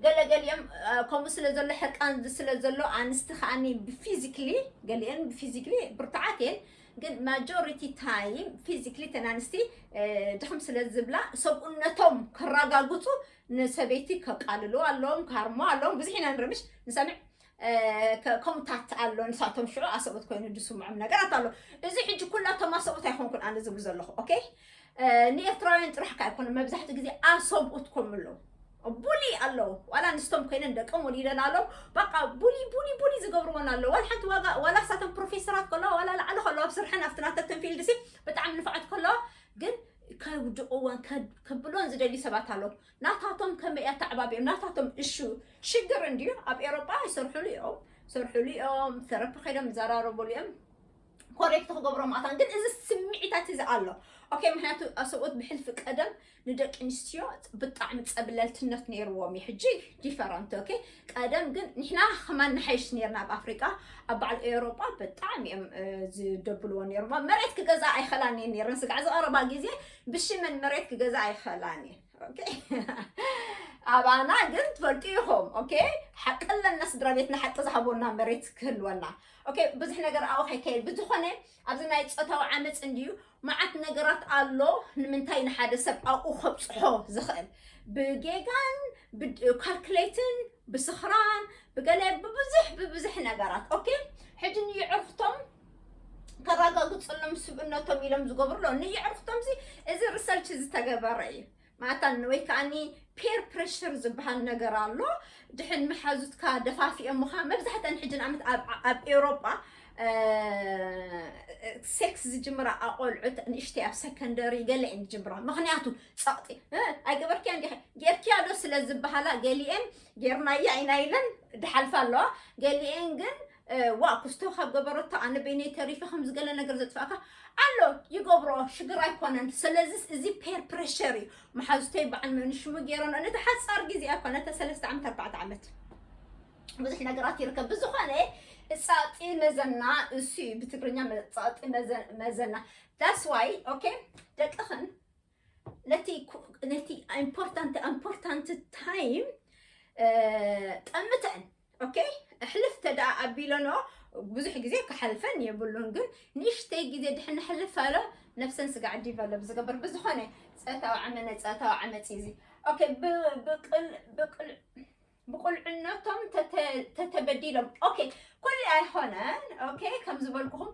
ገለገሊኦም ከምኡ ስለ ዘሎ ሕርቃን ስለ ዘሎ ኣንስቲ ከዓኒ ብፊዚክሊ ገሊአን ብፊዚክሊ ብርቱዓት እየን ግን majority time physically ተናንስቲ ድኽም ስለ ዝብላ ሰብኡነቶም ከረጋግፁ ንሰበይቲ ከቃልሉ ኣለዎም፣ ካርሞ ኣለዎም። ብዙሕ ኢና ንረምሽ ንሰምዕ። ከምኡታት ኣሎ። ንሳቶም ሽዑ ኣሰብኡት ኮይኑ ዝስምዖም ነገራት ኣሎ። እዚ ሕጂ ኩላቶም ኣሰብኡት ኣይኮንኩን ኣነ ዝብል ዘለኹ። ኦኬ፣ ንኤርትራውያን ጥራሕ ኣይኮኑን፣ መብዛሕትኡ ግዜ ኣሰብኡት ከምኡ ኣለዉ። ቡሊ ኣለዉ። ዋላ ኣንስቶም ኮይነን ደቀም ወሊደን ኣለዉ። በቃ ቡሊ ቡሊ ቡሊ ዝገብርወን ኣለዉ። ዋላ ሓንቲ ዋጋ ዋላ ሳቶም ፕሮፌሰራት ከለዋ ዋላ ላዕሊ ከለዋ ኣብ ስርሐን ኣብቲ ናተተን ፊልድሲ ብጣዕሚ ንፋዓት ከለዋ ግን ከውድቕወን ከብልወን ዝደልዩ ሰባት ኣለዉ። ናታቶም ከመይ እያ ተዓባቢኦም ናታቶም እሹ ሽግር እንድዩ። ኣብ ኤሮጳ ይሰርሕሉ እዮም፣ ሰርሕሉ እዮም፣ ተረፒ ከይዶም ይዘራረቡሉ እዮም። ኮሬክት ክገብሮም ኣታን ግን እዚ ስምዒታት እዚ ኣሎ። ኦኬ፣ ምክንያቱ ኣሰብኡት ብሕልፊ ቀደም ንደቂ ኣንስትዮ ብጣዕሚ ጸብለልትነት ነይርዎም እዩ። ሕጂ ዲፈረንት። ኦኬ፣ ቀደም ግን ንሕና ከማን ንሓይሽ ነርና ኣብ ኣፍሪቃ። ኣብ በዓል ኤውሮጳ ብጣዕሚ እዮም ዝደብልዎ ነይሮም። መሬት ክገዛ ኣይኸላን እየን ነይረን። ስጋዕ ዝቐረባ ግዜ ብሽመን መሬት ክገዛ ኣይኸላን እየን። ኣባና ግን ትፈልጡ ኢኹም። ኦኬ፣ ሓቂ ኣለና፣ ስድራ ቤትና ሓቂ ዝሃቦና መሬት ክህልወና። ኦኬ፣ ብዙሕ ነገር ኣብኡ ከይከይድ ብዝኾነ ኣብዚ ናይ ፆታዊ ዓመፅ እንድዩ መዓት ነገራት ኣሎ። ንምንታይ ንሓደ ሰብ ኣብኡ ከብፅሖ ዝኽእል ብጌጋን ካልኩሌትን ብስኽራን ብገለ ብብዙሕ ብብዙሕ ነገራት። ኦኬ፣ ሕጂ ንየዕርክቶም ከረጋግፅሎም ስብእነቶም ኢሎም ዝገብርሎ ንየዕርክቶም እዚ ሪሰርች ዝተገበረ እዩ። ማታን ወይ ከዓኒ ፔር ፕሬሽር ዝበሃል ነገር ኣሎ። ድሕን መሓዙትካ ደፋፊኦምኻ መብዛሕተን ሕጂ ንኣመት ኣብ ኤውሮጳ ሴክስ ዝጅምራ ኣቆልዑት ንእሽተይ ኣብ ሰከንደሪ ገለ እየን ዝጅምራ። ምክንያቱ ፀቕጢ ኣይገበርክያ እንዲ ጌርክያ ዶ ስለ ዝበሃላ ገሊኤን ጌርናያ ኢና ኢለን ድሓልፋ ኣለዋ። ገሊኤን ግን ዋ ክስቶ ካብ ገበረቶ ኣነ በይነይ ተሪፈ ከምዚ ገለ ነገር ዘጥፋእካ ኣሎ ይገብሮ ሽግር ኣይኮነን። ስለዚ እዚ ፔር ፕሬሸር እዩ። መሓዙተይ በዓል መን ሽሙ ገይረን ነቲ ሓፃር ግዜ ኣይኮነ ነተ ሰለስተ ዓመት ኣርባዕተ ዓመት ብዙሕ ነገራት ይርከብ። ብዝኾነ ፃጢ መዘና እሱ እዩ ብትግርኛ ፃጢ መዘና። That's why okay ደቅኽን ነቲ ነቲ important important time ጠምተን ኦኬ ሕልፍ ተደኣ ኣቢለኖ ብዙሕ ግዜ ክሓልፈን የብሉን። ግን ንእሽተይ ግዜ ድሕን ንሕልፍ ኣሎ ነፍሰን ስጋዕ ዲቨሎፕ ዝገብር ብዝኾነ ጸታዊ ዓመነ ጸታዊ ዓመፅ እዚ ኦኬ ብቅል ብቅል ብቁልዕነቶም ተተበዲሎም ኦኬ ኩሉ ኣይኮነን ኦኬ ከም ዝበልኩኹም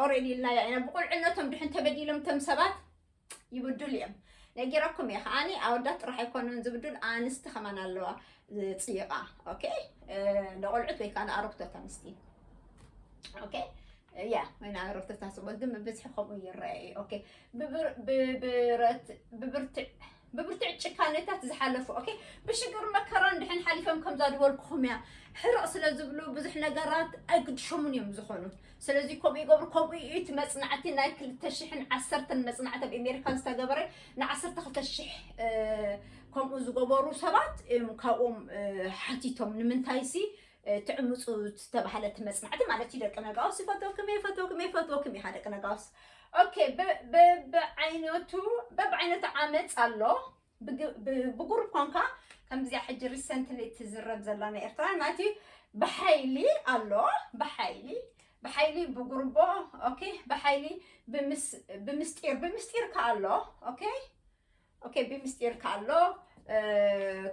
ኦሬዲ ኢልና ኢና ብቁልዕነቶም ድሕን ተበዲሎም ቶም ሰባት ይብድሉ እዮም። ነጊረኩም እየ ከዓኒ ኣወዳት ጥራሕ ኣይኮኑን ዝብድል ኣንስቲ ከማን ኣለዋ ዝፅይቃ ኦኬ ንቆልዑት ወይ ከዓ ንኣረግቶት ኣንስቲ ኦኬ ያ ወይ ንኣረግቶት ኣስቦት ግን ብብዝሒ ከምኡ ይረአ እዩ ኦኬ ብብርትዕ ብብርትዕ ጭካኔታት ዝሓለፉ ኦኬ ብሽግር መከራ እንድሕን ሓሊፈም ከምዛ ዝበልኩኹም እያ ሕርቕ ስለ ዝብሉ ብዙሕ ነገራት ኣይግድሸሙን እዮም ዝኾኑ ስለዚ ከምኡ ይገብሩ ከምኡ እዩ እቲ መፅናዕቲ ናይ ክልተ ሽሕን ዓሰርተን መፅናዕቲ ኣብ ኣሜሪካ ዝተገበረ ንዓሰርተ ክልተ ሽሕ ከምኡ ዝገበሩ ሰባት ካብኦም ሓቲቶም ንምንታይ ሲ ትዕምፁ ዝተባሃለት መፅናዕቲ ማለት እዩ ደቂ ነጋውስ ይፈትወክም እየ ይፈትወክም እየ ይፈትወክም ኢኻ ደቂ ነጋውስ ኦኬ በብዓይነቱ በብዓይነቱ ዓመፅ ኣሎ ብጉሩብ ኮንካ ከምዚኣ ሕጂ recently ትዝረብ ዘላ ናይ ኤርትራ ናቲ ብሓይሊ ኣሎ ብሓይሊ ብሓይሊ ብጉርቦ ኦኬ ብሓይሊ ብምስጢር ብምስጢር ከ ኣሎ ኦኬ ኦኬ ብምስጢር ከ ኣሎ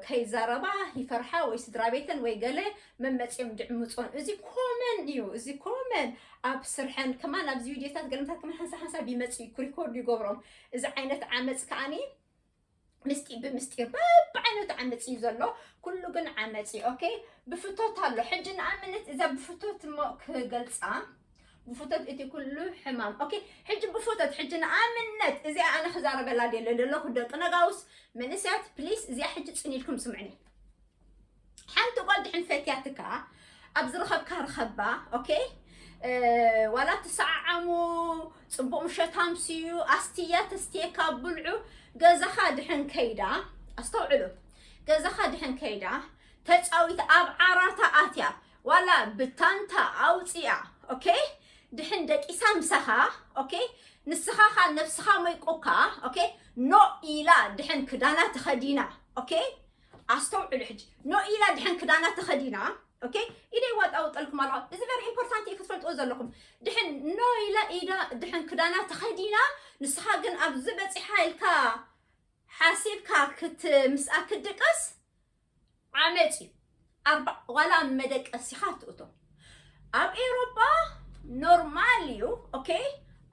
ከይዛረባ ይፈርሓ ወይ ስድራ ቤተን ወይ ገለ መመፅኦም ድዕምፆን እዚ ኮመን እዩ እዚ ኮመን ኣብ ስርሐን ከማን ኣብዚ ቪድዮታት ገለምታት ከማን ሓንሳ ሓንሳብ ይመፅ እዩ ክሪኮርድ ይገብሮም እዚ ዓይነት ዓመፅ ከዓኒ ምስጢ ብምስጢር በብዓይነቱ ዓመፅ እዩ ዘሎ ኩሉ ግን ዓመፅ እዩ ኦኬ ብፍቶት ኣሎ ሕጂ ንኣምነት እዛ ብፍቶት እሞ ክገልፃ ብፍቶት እቲ ኩሉ ሕማም ኦኬ ሕጂ ብፍቶት ሕጂ ንኣምነት እዚኣ ኣነ ክዛረበላ ደለ ዘለኹ ደቂ ነጋውስ መንእሰያት ፕሊስ እዚኣ ሕጂ ፅን ኢልኩም ስምዕኒ ሓንቲ ጓል ድሕን ፈትያትካ ኣብ ዝረኸብካ ርኸባ ኦኬ ዋላ ትሰዓዓሙ ፅቡቕ ምሸት ኣምስዩ ኣስትያ ተስትየካ ብልዑ ገዛኻ ድሕን ከይዳ ኣስተውዕሉ ገዛኻ ድሕን ከይዳ ተፃዊት ኣብ ዓራታ ኣትያ ዋላ ብታንታ ኣውፅያ ኦኬ ድሕን ደቂሳ ምሳኻ ኦኬ ንስኻ ኻ ነብስኻ ሞይቁካ ኦኬ ኖ ኢላ ድሕን ክዳና ተኸዲና ኦኬ ኣስተውዕሉ ሕጂ ኖ ኢላ ድሕን ክዳና ተኸዲና okay? ኢደ ይዋጣውጠልኩም ኣለኹ። እዚ very important እዩ ክትፈልጥዎ ዘለኹም። ድሕን ኖ ኢላ ኢዳ ድሕን ክዳና ተኸዲና፣ ንስኻ ግን ኣብዚ በፂሓ ኢልካ ሓሲብካ ክት ምስኣ ክትድቅስ ዓመፅ እዩ። ኣርባ ዋላ ኣብ መደቀሲኻ ትእቶ። ኣብ ኤውሮጳ ኖርማል እዩ። Okay?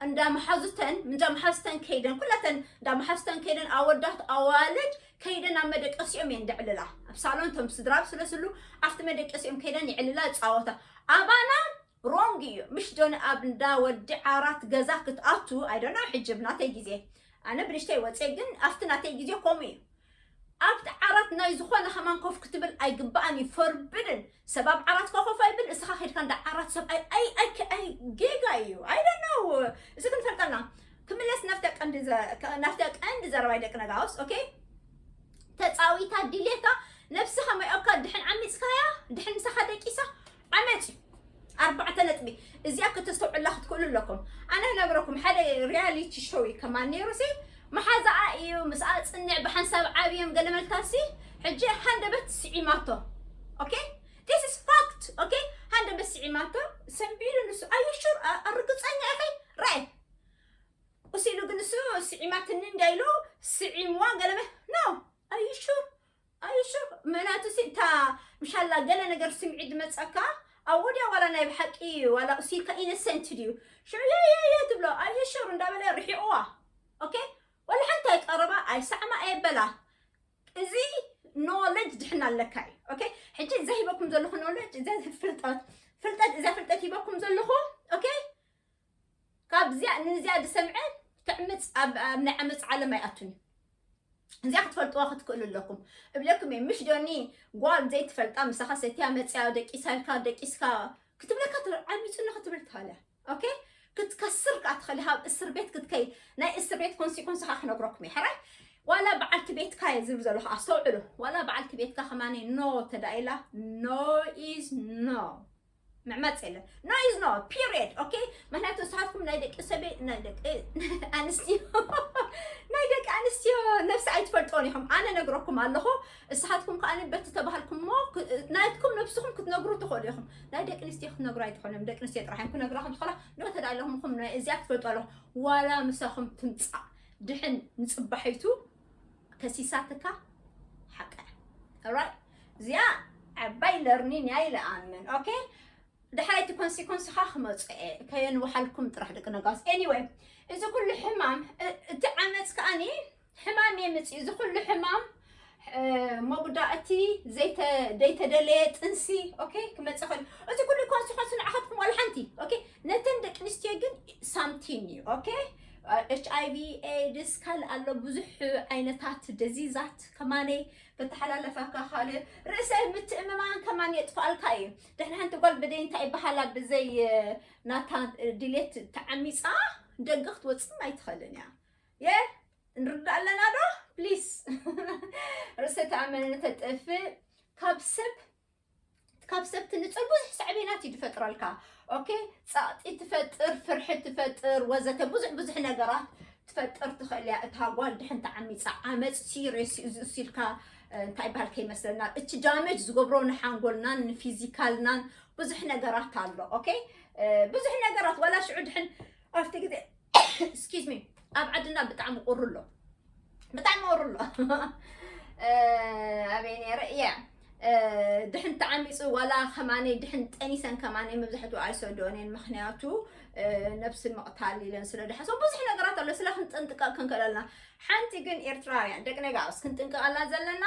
እንዳ መሓዙተን እንዳ መሓዙተን ከይደን ኩላተን እንዳ መሓዙተን ከይደን ኣወዳት ኣዋልድ ከይደን ኣብ መደቀሲኦም እየን ደዕልላ። ኣብ ሳሎን ቶም ስድራ ስለስሉ ኣብቲ መደቀሲኦም ከይደን ይዕልላ ይፃወታ። ኣባና ሮንግ እዩ። ምሽ ዶን ኣብ እንዳ ወዲ ዓራት ገዛ ክትኣቱ ኣይደና ሕጂ ብናተይ ግዜ ኣነ ብንሽተይ ወፅየ ግን ኣብቲ ናተይ ግዜ ከምኡ እዩ። ኣብቲ ዓራት ናይ ዝኾነ ከማን ኮፍ ክትብል ኣይግባኣን እዩ። ፎርብድን ሰብ ኣብ ዓራት ኮፍ ኣይብል። እስኻ ከድካ እንዳ ዓራት ሰብ ኣይ ኣይ ኣይ ኣይ ጌጋ እዩ። I don't know። እዚ ክንፈልጠና ክምለስ ናፍታ ቀንዲ ናፍታ ቀንዲ ዘረባይ ደቂ ነጋውስ okay? ተፃዊታ ድሌታ ነብስኻ መይኦካ ድሕን ዓሚፅካያ ድሕን ምሳኻ ደቂሳ ዓመፅ እዩ። ኣርባዕተ ነጥቢ። እዚኣ ከተስተውዕላ ክትክእሉ ኣለኩም። ኣነ ነግረኩም ሓደ reality show እዩ ከማን ነይሩ ሲ መሓዛኣ እዩ ምስኣ ፅንዕ ብሓንሳብ ዓብዮም ገለ መልካሲ ሕጂ ሃንደበት ስዒማቶ። Okay? This is fact። Okay? ሃንደበት ስዒማቶ ሰንቢሉ ንሱ ኣዩ ሹር ኣርግፀኛ ኢኸይ ራይ እሲሉ ግን እሱ ስዒማትኒ እንዳይሉ ስዒምዋ ገለመ no ኣዩ ሹር ኣዩ ሹር ምክንያቱ ሲ እታ ምሻላ ገለ ነገር ስምዒት ዝመፀካ ኣብ ወዲያ ዋላ ናይ ብሓቂ ዋላ እሲልካ ኢነሰንት ድዩ ሽዑ የየየ ትብሎ ኣዩ ሹር እንዳበለ ርሒቕዋ okay? ወላ ሓንቲ ኣይቀረባ ኣይሰዕማ ኣየበላ። እዚ knowledge ድሕና ኣለካ እዩ okay? ሕጂ እዛ ሂበኩም ዘለኹ knowledge እዛ ፍልጠት ፍልጠት እዛ ፍልጠት ሂበኩም ዘለኹ okay? ካብዚኣ ንዚኣ ዝሰምዐ ክዕምፅ ኣብ ኣብ ናይ ዓመፅ ዓለም ኣይኣቱን እዩ። እዚኣ ክትፈልጥዋ ክትክእሉ ኣለኩም። እብለኩም እየ ምሽ ዶኒ ጓል ዘይትፈልጣ ምሳኻ ሰትያ መፅያ ደቂሳ ኢልካ ደቂስካ ክትብለካ ትብል ዓሚፁኒ ክትብል ትኸለ okay? ክትከስር ከዓ ትኸሊ ካብ እስር ቤት ክትከይድ ናይ እስር ቤት ኮንሲኮንስ ከዓ ክነግረኩም እየ ሕራይ ዋላ በዓልቲ ቤትካ እየ ዝብል ዘለኹ ኣስተውዕሉ ዋላ በዓልቲ ቤትካ ከማኒ no ተዳኢላ no is no ምዕማፅ የለን no is no period okay? ምክንያቱ ንስኻትኩም ናይ ደቂ ሰበይ ናይ ደቂ ኣንስትዮ ናይ ደቂ ኣንስትዮ ነብሲ ኣይትፈልጦን ኢኹም ኣነ ነግረኩም ኣለኹ እስኻትኩም ከዓ በቲ ተባሃልኩሞ ናትኩም ነብስኹም ክትነግሩ ትኽእሉ ኢኹም ናይ ደቂ ኣንስትዮ ክትነግሩ ኣይትኽእሉ ደቂ ኣንስትዮ ጥራሕ እዮም ክነግራ ከም ዝኾላ no ተዳለኹምኩም እዚኣ ክትፈልጡ ኣለኹ ዋላ ምሳኹም ትምፃእ ድሕን ንፅባሒቱ ከሲሳትካ ሓቀ right? እዚኣ ዓባይ learning እያ ኢለ ኣምን okay? ድሕራይ እቲ ኮንሲኮንስኻ ክመፅእ ከየንውሓልኩም ጥራሕ ደቂ ነጋስ anyway እዚ ኩሉ ሕማም እቲ ዓመፅ ከኣኒ ሕማም የምፅ እዚ ኩሉ ሕማም መጉዳእቲ ዘይተደለየ ጥንሲ okay? ክመፅእ ኽእል እዚ ኩሉ ኮንሲኮንስ ንዓኻትኩም ዋላ ሓንቲ okay? ነተን ደቂ ኣንስትዮ ግን something እዩ okay? H I V AIDS ካልእ ኣሎ ብዙሕ ዓይነታት ደዚዛት ከማነይ ክተሓላለፋካ ካልእ ርእሰ ምትእምማን ከማን የጥፍኣልካ እዩ ድሕሪ ሓንቲ ጓል ብደይ እንታይ ይበሃላ ብዘይ ናታ ድሌት ተዓሚፃ ደገ ክትወፅም ኣይትኸልን እያ የ ንርዳእ ኣለና ዶ please ርእሰ ተኣመነ ተጠፍእ ካብ ሰብ ካብ ሰብ ትንፅል ብዙሕ ሳዕቤናት እዩ ዝፈጥረልካ okay? ፀቕጢ ትፈጥር ፍርሒ ትፈጥር ወዘተ ብዙሕ ብዙሕ ነገራት ትፈጥር ትኽእል እያ እታ ጓል ድሕን ተዓሚፃ ዓመፅ serious እዩ ዝእሲልካ እንታይ ይበሃል ከይመስለና እቲ damage ዝገብሮ ንሓንጎልናን ንፊዚካልናን ብዙሕ ነገራት ኣሎ okay? ብዙሕ ነገራት ዋላ ሽዑ ድሕን ኣብቲ ግዜ excuse me ኣብ ዓድና ብጣዕሚ ቁሩ ኣሎ ብጣዕሚ ቁሩ ኣሎ ኣበይ ነይረ እያ ድሕን ተዓሚፁ ዋላ ከማነይ ድሕን ጠኒሰን ከማነይ መብዛሕትኡ ኣይሰደኦን እየን ምክንያቱ ነብሲ ምቕታል ኢለን ስለ ዝሓሰቡ ብዙሕ ነገራት ኣሎ ስለ ክንጥንጥቀቕ ክንክእል ኣለና ሓንቲ ግን ኤርትራውያን ደቂ ነጋውስ ክንጥንቀቐላ ዘለና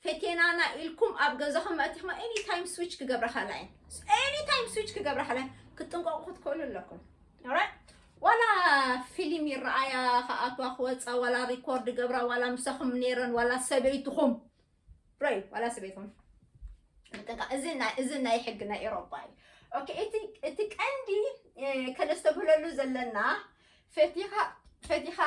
ፈቴናና ኢልኩም ኣብ ገዛኹም ኣእቲኹም any time switch ክገብረኻላ እየን any time switch ክገብረኻላ ክትጥንቀቑ ክትክእሉ ኣለኩም ዋላ ፊልም ይረኣያ ከኣትዋ ክወፃ ዋላ ሪኮርድ ገብራ ዋላ ምሳኹም ነይረን ዋላ ሰበይትኹም ራይ ዋላ ሰበይትኹም እዚ ናይ ሕጊ ናይ ኤሮፓ እዩ እቲ ቀንዲ ከነስተብህለሉ ዘለና ፈቲኻ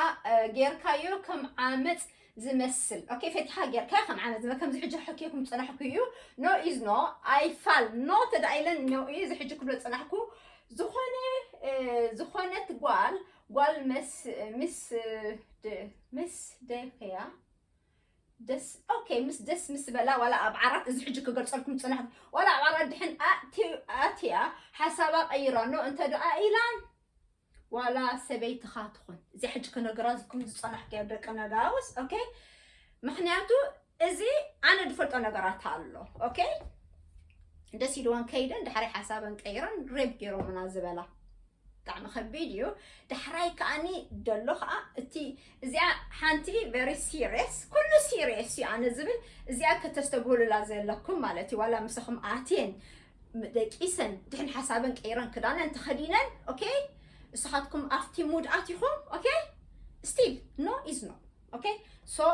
ጌርካዮ ከም ዓመፅ ዝመስል okay ፈቲኻ ጌርካዮ ከም ዓመት ዝመ ከምዚ ሕጂ ሕክየኩም ዝፀናሕኩ እዩ no is no ኣይፋል no ተዳኢለን no እዩ እዚ ሕጂ ክብሎ ዝፀናሕኩ ዝኾነ ዝኾነት ጓል ጓል መስ ምስ ምስ ደኸያ ደስ okay ምስ ደስ ምስ በላ ዋላ ኣብ ዓራት እዚ ሕጂ ክገልጸልኩም ዝጸናሕኩ ዋላ ኣብ ዓራት ድሕን ኣትያ ሓሳባ ቀይራ no እንተ ደኣ ኢላ ዋላ ሰበይትኻ ትኹን እዚ ሕጂ ክነግራ ዝኩም ዝጸናሕኩ ደቂ ነጋውስ okay ምኽንያቱ እዚ ኣነ ዝፈልጦ ነገራት ኣሎ okay ደስ ኢልወን ከይደን ዳሕራይ ሓሳበን ቀይረን rape ገይሮምና ዝበላ ብጣዕሚ ከቢድ እዩ ዳሕራይ ከኣኒ ደሎ ከዓ እቲ እዚኣ ሓንቲ very serious ኩሉ serious እዩ ኣነ ዝብል እዚኣ ከተስተብህሉላ ዘለኩም ማለት እዩ ዋላ ምሳኹም ኣትየን ደቂሰን ድሕን ሓሳበን ቀይረን ክዳነን ተኸዲነን okay ንስኻትኩም ኣብቲ mood ኣቲኹም okay still no is no okay so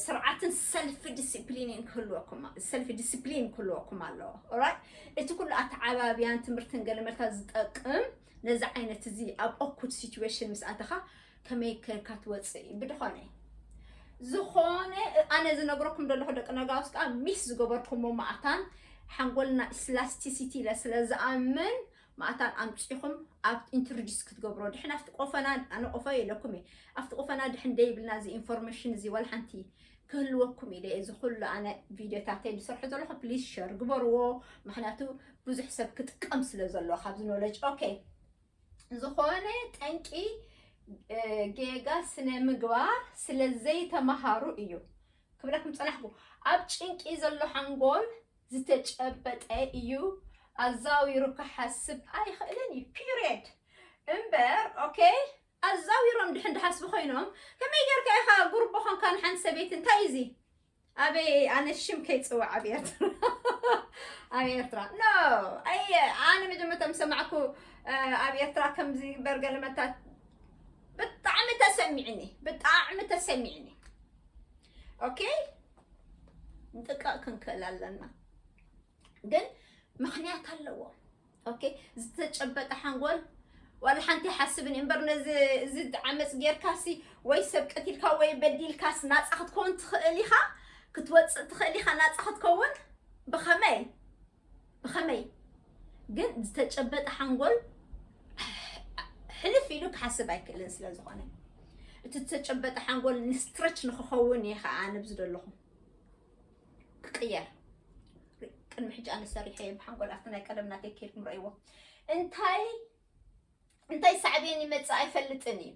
ስርዓትን self discipline ክህልወኩም self discipline ክህልወኩም ኣለዎ right እቲ ኩሉ ኣተዓባብያን ትምህርትን ገለመልካ ዝጠቅም ነዚ ዓይነት እዚ ኣብ awkward situation ምስ ኣተኻ ከመይ ከካ ትወፅእ እዩ ብድኾነ ዝኾነ ኣነ ዝነግረኩም ዘለኹ ደቂ ነጋውስ ከዓ miss ዝገበርኩሞ ማእታን ሓንጎልና elasticity ኢለ ስለ ዝኣምን ማእታን ኣምፂኹም ኣብ introduce ክትገብሮ ድሕን ኣብቲ ቆፈና ኣነ ቆፈ ኢለኩም እየ ኣብቲ ቆፈና ድሕን ደይብልና እዚ information እዚ ዋላ ሓንቲ ክህልወኩም ኢለ እዚ ኩሉ ኣነ ቪድዮታተይ ዝሰርሑ ዘለኹ please share ግበርዎ ምክንያቱ ብዙሕ ሰብ ክጥቀም ስለ ዘሎ ካብዚ knowledge okay ዝኾነ ጠንቂ ጌጋ ስነ ምግባር ስለ ዘይተማሃሩ እዩ ክብለኩም ጸናሕኩ ኣብ ጭንቂ ዘሎ ሓንጎል ዝተጨበጠ እዩ ኣዛዊሩ ክሓስብ ኣይኽእልን እዩ period እምበር okay ኣዛዊሮም ድሕን ድሓስቡ ኮይኖም ከመይ ጌርካ ኢኻ ጉርቦ ኾንካ ንሓንቲ ሰበይቲ እንታይ እዚ ኣበይ ኣነ ሽም ከይፅዋዕ ኣብ ኤርትራ ኣብ ኤርትራ no ኣየ ኣነ መጀመርታ ምስ ሰማዕኩ ኣብ ኤርትራ ከምዚ በርገለመታት ብጣዕሚ ተሰሚዕኒ ብጣዕሚ ተሰሚዕኒ okay ንጥንቀቕ ክንክእል ኣለና ግን ምኽንያት ኣለዎ okay ዝተጨበጠ ሓንጎል ዋላ ሓንቲ ሓስብን እምበር ነዚ እዚ ዓመፅ ጌርካሲ ወይ ሰብ ቀቲልካ ወይ በዲልካስ ናፃ ክትከውን ትኽእል ኢኻ ክትወፅእ ትኽእል ኢኻ ናፃ ክትከውን ብኸመይ ብኸመይ ግን ዝተጨበጠ ሓንጎል ሕልፍ ኢሉ ክሓስብ ኣይክእልን ስለ ዝኾነ እቲ ዝተጨበጠ ሓንጎል ንስትረች ንክኸውን እየ ከዓ ንብዚ ዘለኹም ክቅየር ቅድሚ ሕጂ ኣነ ሰሪሐ እየ ብሓንጎል ኣብቲ ናይ ቀደም ናተይ ከይድኩም ረእይዎ እንታይ እንታይ ሳዕቤን ይመፅእ ኣይፈልጥን እዩ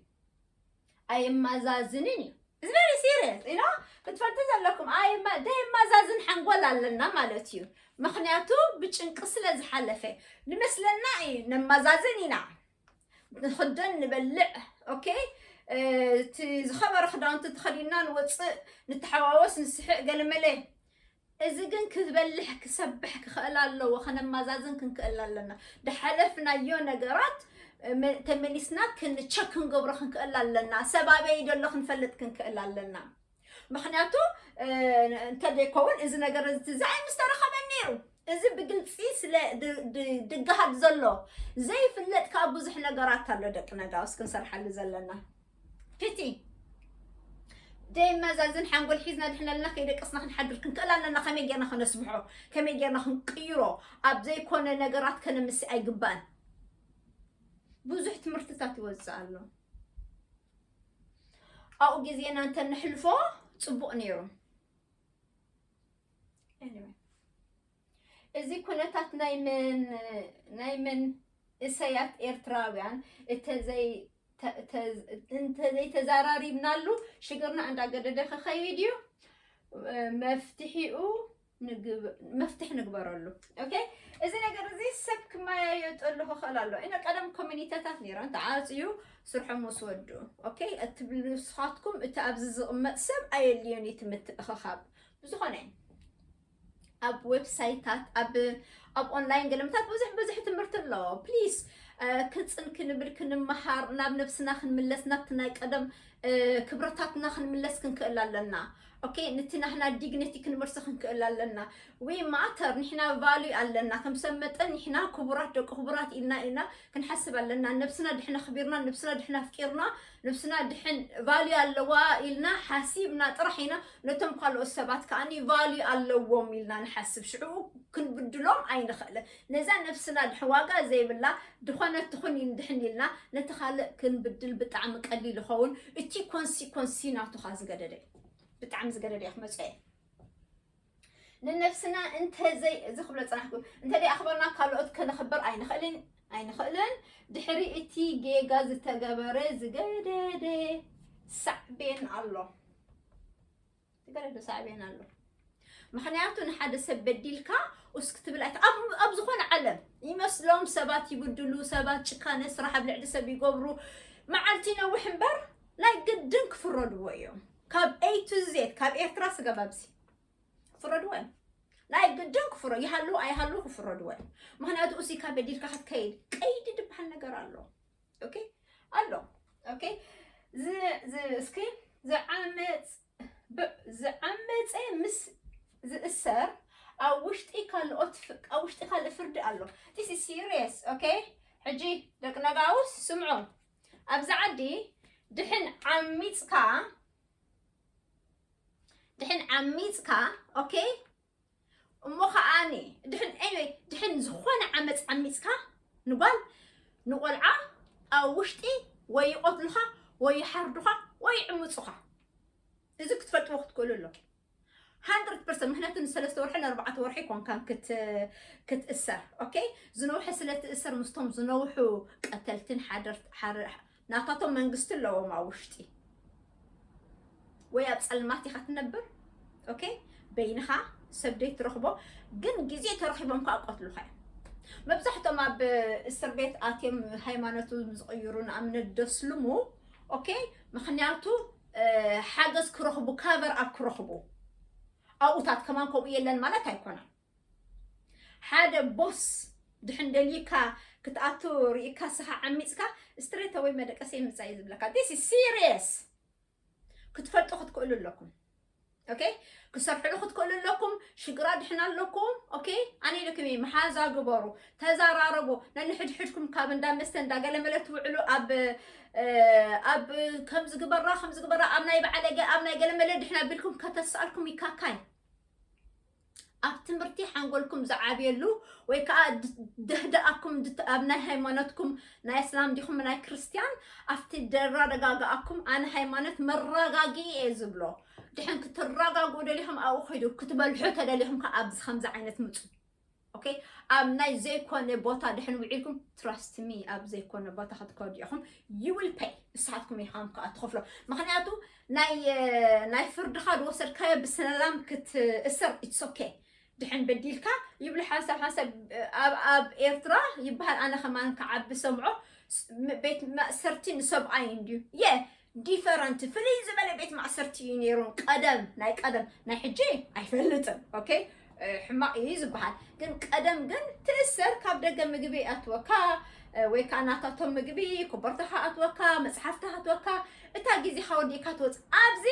ኣየማዛዝንን እዩ It's very serious you know ክትፈልጡ ዘለኩም ደየማዛዝን ሓንጎል ኣለና ማለት እዩ ምክንያቱ ብጭንቂ ስለ ዝሓለፈ ንመስለና እዩ ነማዛዝን ኢና ንኽደን ንበልዕ okay እቲ ዝኸበረ ክዳውንቲ ተኸዲና ንወፅእ ንተሓዋወስ ንስሕቅ ገለመለ እዚ ግን ክበልሕ ክሰብሕ ክኽእል ኣለዎ ከነማዛዝን ክንክእል ኣለና ድሓለፍናዮ ነገራት ተመሊስና ክንቸክ ክንገብሮ ክንክእል ኣለና ሰብ ኣበይ ደሎ ክንፈልጥ ክንክእል ኣለና ምክንያቱ እንተደይከውን እዚ ነገር እዚ ትዛይ ምስ ተረኸበ ነይሩ እዚ ብግልፂ ስለ ድገሃድ ዘሎ ዘይፍለጥ ከዓ ብዙሕ ነገራት ኣሎ ደቂ ነጋውስ ክንሰርሓሉ ዘለና ፒቲ ደይ መዛዝን ሓንጎል ሒዝና ድሕን ኣለና ከይደቀስና ክንሓድር ክንክእል ኣለና ከመይ ጌርና ከነስብሖ ከመይ ጌርና ክንቅይሮ ኣብ ዘይኮነ ነገራት ከነምሲ ኣይግባን ብዙሕ ትምህርትታት ይወፅእ ኣሎ ኣብኡ ግዜና እንተንሕልፎ ፅቡቕ ነይሩ እዚ ኩነታት ናይ መን ናይ መን እሰያት ኤርትራውያን እተዘይ እንተዘይተዛራሪብናሉ ሽግርና እንዳገደደ ክኸይድ እዩ መፍትሒኡ መፍትሕ ንግበረሉ okay እዚ ነገር እዚ ሰብ ክመያየጠሉ ክኽእል ኣሎ ኢና ቀደም ኮሚኒተታት ነይረን ተዓፅዩ ስርሖም ምስ ወድኡ okay እቲ ንስኻትኩም እቲ ኣብዚ ዝቕመጥ ሰብ ኣየድልዮን እዩ እቲ ምትእኽኻብ ብዝኾነ ኣብ ዌብሳይታት ኣብ ኣብ ኦንላይን ገለምታት ብዙሕ ብዙሕ ትምህርቲ ኣለዎ ፕሊስ ክፅን ክንብል ክንመሃር ናብ ነብስና ክንምለስ ናብቲ ናይ ቀደም ክብረታትና ክንምለስ ክንክእል ኣለና okay ንቲ ናህና ዲግኒቲ ክንመልሶ ክንክእል ኣለና we matter ንሕና value ኣለና ከም ሰብ መጠን ንሕና ክቡራት ደቂ ክቡራት ኢልና ኢና ክንሓስብ ኣለና ነብስና ድሕና ክቢርና ነብስና ድሕና ኣፍቂርና ነብስና ድሕን value ኣለዋ ኢልና ሓሲብና ጥራሕ ኢና ነቶም ካልኦት ሰባት ከዓኒ value ኣለዎም ኢልና ንሓስብ ሽዑ ክንብድሎም ኣይንኽእልን ነዛ ነብስና ድሕን ዋጋ ዘይብላ ዝኾነት ትኹን ድሕን ኢልና ነቲ ካልእ ክንብድል ብጣዕሚ ቀሊል ይኸውን እቲ consequence ናቱ ኻ ዝገደደ እዩ ብጣዕሚ ዝገደደ እየ ክመፅኦ እየ። ንነብስና እንተዘይ እዚ ክብሎ ፅናሕኩ እንተዘይ ኣኽበርና ካልኦት ከነኽብር ኣይንኽእልን ኣይንኽእልን። ድሕሪ እቲ ጌጋ ዝተገበረ ዝገደደ ሳዕቤን ኣሎ። ዝገደደ ሳዕቤን ኣሎ። ምክንያቱ ንሓደ ሰብ በዲልካ እስክ ትብል ኣይት ኣብ ዝኾነ ዓለም ይመስሎም ሰባት ይብድሉ፣ ሰባት ጭካነ ስራሕ ኣብ ልዕሊ ሰብ ይገብሩ። መዓልቲ ነውሕ እምበር ናይ ግድን ክፍረድዎ እዮም። ካብ A to Z ካብ ኤርትራ ስጋብ ኣብዚ ክፍረድዎ እዮም። ናይ ግድን ክፍረ ይሃሉ ኣይሃሉ ክፍረድዎ እዮም። ምክንያቱ እሲካ በዲልካ ክትከይድ ቀይዲ ድበሃል ነገር ኣሎ። ኦኬ ኣሎ። ኦኬ ዝ- ዝ- እስኪ ዝዓመፅ ብ- ዝዓመፀ ምስ ዝእሰር ኣብ ውሽጢ ካልኦት ፍ- ኣብ ውሽጢ ካልእ ፍርዲ ኣሎ። This is serious. ኦኬ ሕጂ ደቂ ነጋውስ ስምዑ። ኣብዚ ዓዲ ድሕን ዓሚፅካ ድሕን ዓሚፅካ ኦኬ እሞ ከዓኒ ድሕን anyway ድሕን ዝኾነ ዓመፅ ዓሚፅካ ንጓል ንቆልዓ ኣብ ውሽጢ ወይ ይቆትሉኻ ወይ ይሓርዱኻ ወይ ይዕምፁኻ። እዚ ክትፈልጥዎ ክትክእሉ ኣሎ። Hundred percent ምክንያቱ ንሰለስተ ወርሒ ንኣርባዕተ ወርሒ ኮንካን ክትእሰር። ኦኬ ዝነውሐ ስለ ትእሰር ምስቶም ዝነውሑ ቀተልትን ሓደር ናታቶም መንግስቲ ኣለዎም ኣብ ውሽጢ ወይ ኣብ ፀልማት ኢኻ ትነብር። ኦኬ በይንኻ ሰብ ደይ ትረኽቦ ግን ግዜ ተረኺቦም ከዓ ቀትሉኻ እዮም። መብዛሕቶም ኣብ እስር ቤት ኣትዮም ሃይማኖቱ ዝቕይሩ ንኣብነት ደስልሙ ኦኬ ምክንያቱ ሓገዝ ክረኽቡ ካቨር ኣብ ክረኽቡ ኣብኡታት ከማን ከምኡ የለን ማለት ኣይኮነን። ሓደ ቦስ ድሕን ደሊካ ክትኣቱ ርኢካ ስኻ ዓሚፅካ ስትሬት ወይ መደቀሰ ምፃ እዩ ዝብለካ። This is serious ክትፈልጡ ክትክእሉ ኣለኩም። ኦኬ ክሰርሕሉ ክትክእሉ ኣለኩም። ሽግራ ድሕን ኣለኩም። ኦኬ ኣነ ኢለኩም እየ መሓዛ ግበሩ፣ ተዘራረቡ። ነንሕድሕድኩም ካብ እንዳመስተ እንዳገለመለ ትውዕሉ ኣብ ኣብ ከምዚ ግበራ ከምዚ ግበራ ኣብ ናይ በዓለገ ኣብ ናይ ገለመለ ድሕን ኣቢልኩም ከተስኣልኩም ይካካይ ኣብ ትምህርቲ ሓንጎልኩም ዝዓብየሉ ወይ ከዓ ደህደኣኩም ኣብ ናይ ሃይማኖትኩም ናይ እስላም ዲኹም ናይ ክርስትያን ኣብቲ ደራረጋግኣኩም ኣነ ሃይማኖት መረጋጊ እየ ዝብሎ። ድሕን ክትረጋግኡ ደሊኹም ኣብኡ ከይዱ ክትበልሑ ተደሊኹም ከዓ ኣብዚ ከምዚ ዓይነት ምፁ። ኦኬ ኣብ ናይ ዘይኮነ ቦታ ድሕን ውዒልኩም trust me ኣብ ዘይኮነ ቦታ ክትከዱ ኢኹም። You will pay ንስኻትኩም ኢኻም ከዓ ትኸፍሎ። ምክንያቱ ናይ ናይ ፍርድኻ ዝወሰድካዮ ብሰላም ክትእሰር it's okay። ድሕን በዲልካ ይብሉ ሓንሳብ ሓንሳብ ኣብ ኤርትራ ይበሃል። ኣነ ከማን ክዓቢ ሰምዖ ቤት ማእሰርቲ ንሰብኣይ እንድዩ የ different ፍልይ ዝበለ ቤት ማእሰርቲ እዩ ነይሩ። ቀደም ናይ ቀደም ናይ ሕጂ ኣይፈልጥን። ኦኬ ሕማቕ እዩ ዝበሃል ግን ቀደም ግን ትእሰር ካብ ደገ ምግቢ ኣትወካ ወይ ከዓ ናታቶም ምግቢ ኮበርታኻ ኣትወካ መፅሓፍትኻ ኣትወካ እታ ግዜኻ ወዲእካ ትወፅ። ኣብዚ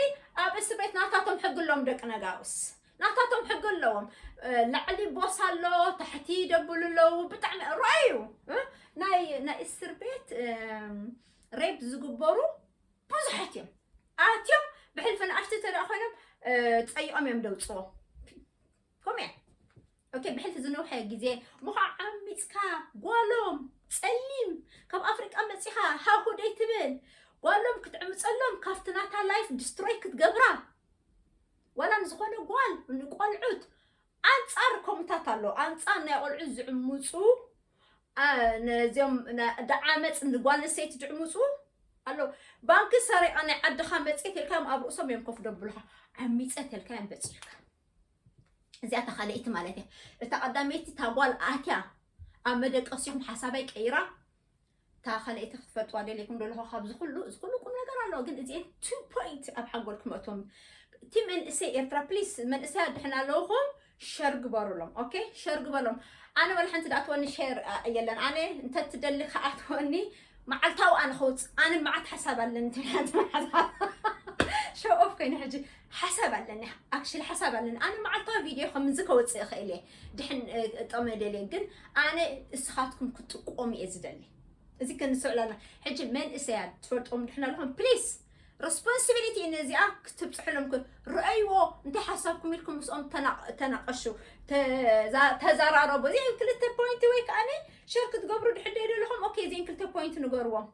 ኣብ እስር ቤት ናታቶም ሕጊ ኣለዎም ደቂ ነጋውስ ናታቶም ሕጊ ኣለዎም። ላዕሊ ቦስ ኣሎ ታሕቲ ደብሉ ኣለዉ ብጣዕሚ ረኣዩ ናይ ናይ እስር ቤት ሬፕ ዝግበሩ ብዙሓት እዮም ኣትዮም ብሕልፊ ንኣሽቲ ተደኣ ኮይኖም ፀይኦም እዮም ደውፅዎ ኮምያ ኦኬ ብሕልፊ ዝነውሐ ግዜ ምዃ ዓሚፅካ ጓሎም ፀሊም ካብ ኣፍሪቃ መፂኻ ሃሁ ደይ ትብል ጓሎም ክትዕምፀሎም ካብቲ ናታ ላይፍ ዲስትሮይ ክትገብራ ዋላ ንዝኾነ ጓል ንቆልዑት ኣንፃር ኮምታት ኣሎ ኣንፃር ናይ ቆልዑት ዝዕምፁ ነዚኦም ደዓመፅ ንጓል ኣንስተይቲ ዝዕምፁ ኣሎ። ባንኪ ሰሪቐ ናይ ዓድኻ መፅእ ተልካዮም ኣብ ርእሶም እዮም ኮፍ ደብሉኻ ዓሚፀ ተልካዮም በፂሕካ። እዚኣ ተኻለይቲ ማለት እያ። እታ ቀዳመይቲ እታ ጓል ኣትያ ኣብ መደቀሲኹም ሓሳባይ ቀይራ እታ ካልኣይቲ ክትፈልጥዋ ደልየኩም ደለኹ ካብዚ ኩሉ እዚ ኩሉ ቁም ነገር ኣለዎ ግን እዚአን two point ኣብ ሓንጎልኩም እቶም እቲ መንእሰይ ኤርትራ ፕሊስ መንእሰይ ኣድሕን ኣለውኹም ሸር ግበሩሎም ኦኬ ሸር ግበሎም ኣነ ወላ ሓንቲ ዳኣትወኒ ሸር የለን ኣነ እንተ ትደሊ ከኣትወኒ መዓልታዊ ኣነ ከውፅ ኣነ መዓት ሓሳብ ኣለኒ ትብላት መዓት ሸው ኦፍ ኮይነ ሕጂ ሓሳብ ኣለኒ ኣክሽሊ ሓሳብ ኣለኒ ኣነ መዓልታዊ ቪድዮ ከምዚ ከውፅእ እኽእል እየ ድሕን ጠመ ደልየ ግን ኣነ እስኻትኩም ክትጥቆሙ እየ ዝደሊ እዚ ክንስዕለና ሕጂ መንእሰያት ትፈልጦም ድሕና ኣለኹም ፕሊስ ሬስፖንሲቢሊቲ ነዚኣ ክትብፅሕሎም ርአይዎ እንታይ ሓሳብኩም ኢልኩም ምስኦም ተናቀሹ ተዛራረቡ እዚን ክልተ ፖይንት ወይ ከዓ ሸር ክትገብሩ ድሕደይ ዘለኹም ኦኬ እዚን ክልተ ፖይንት ንገርዎም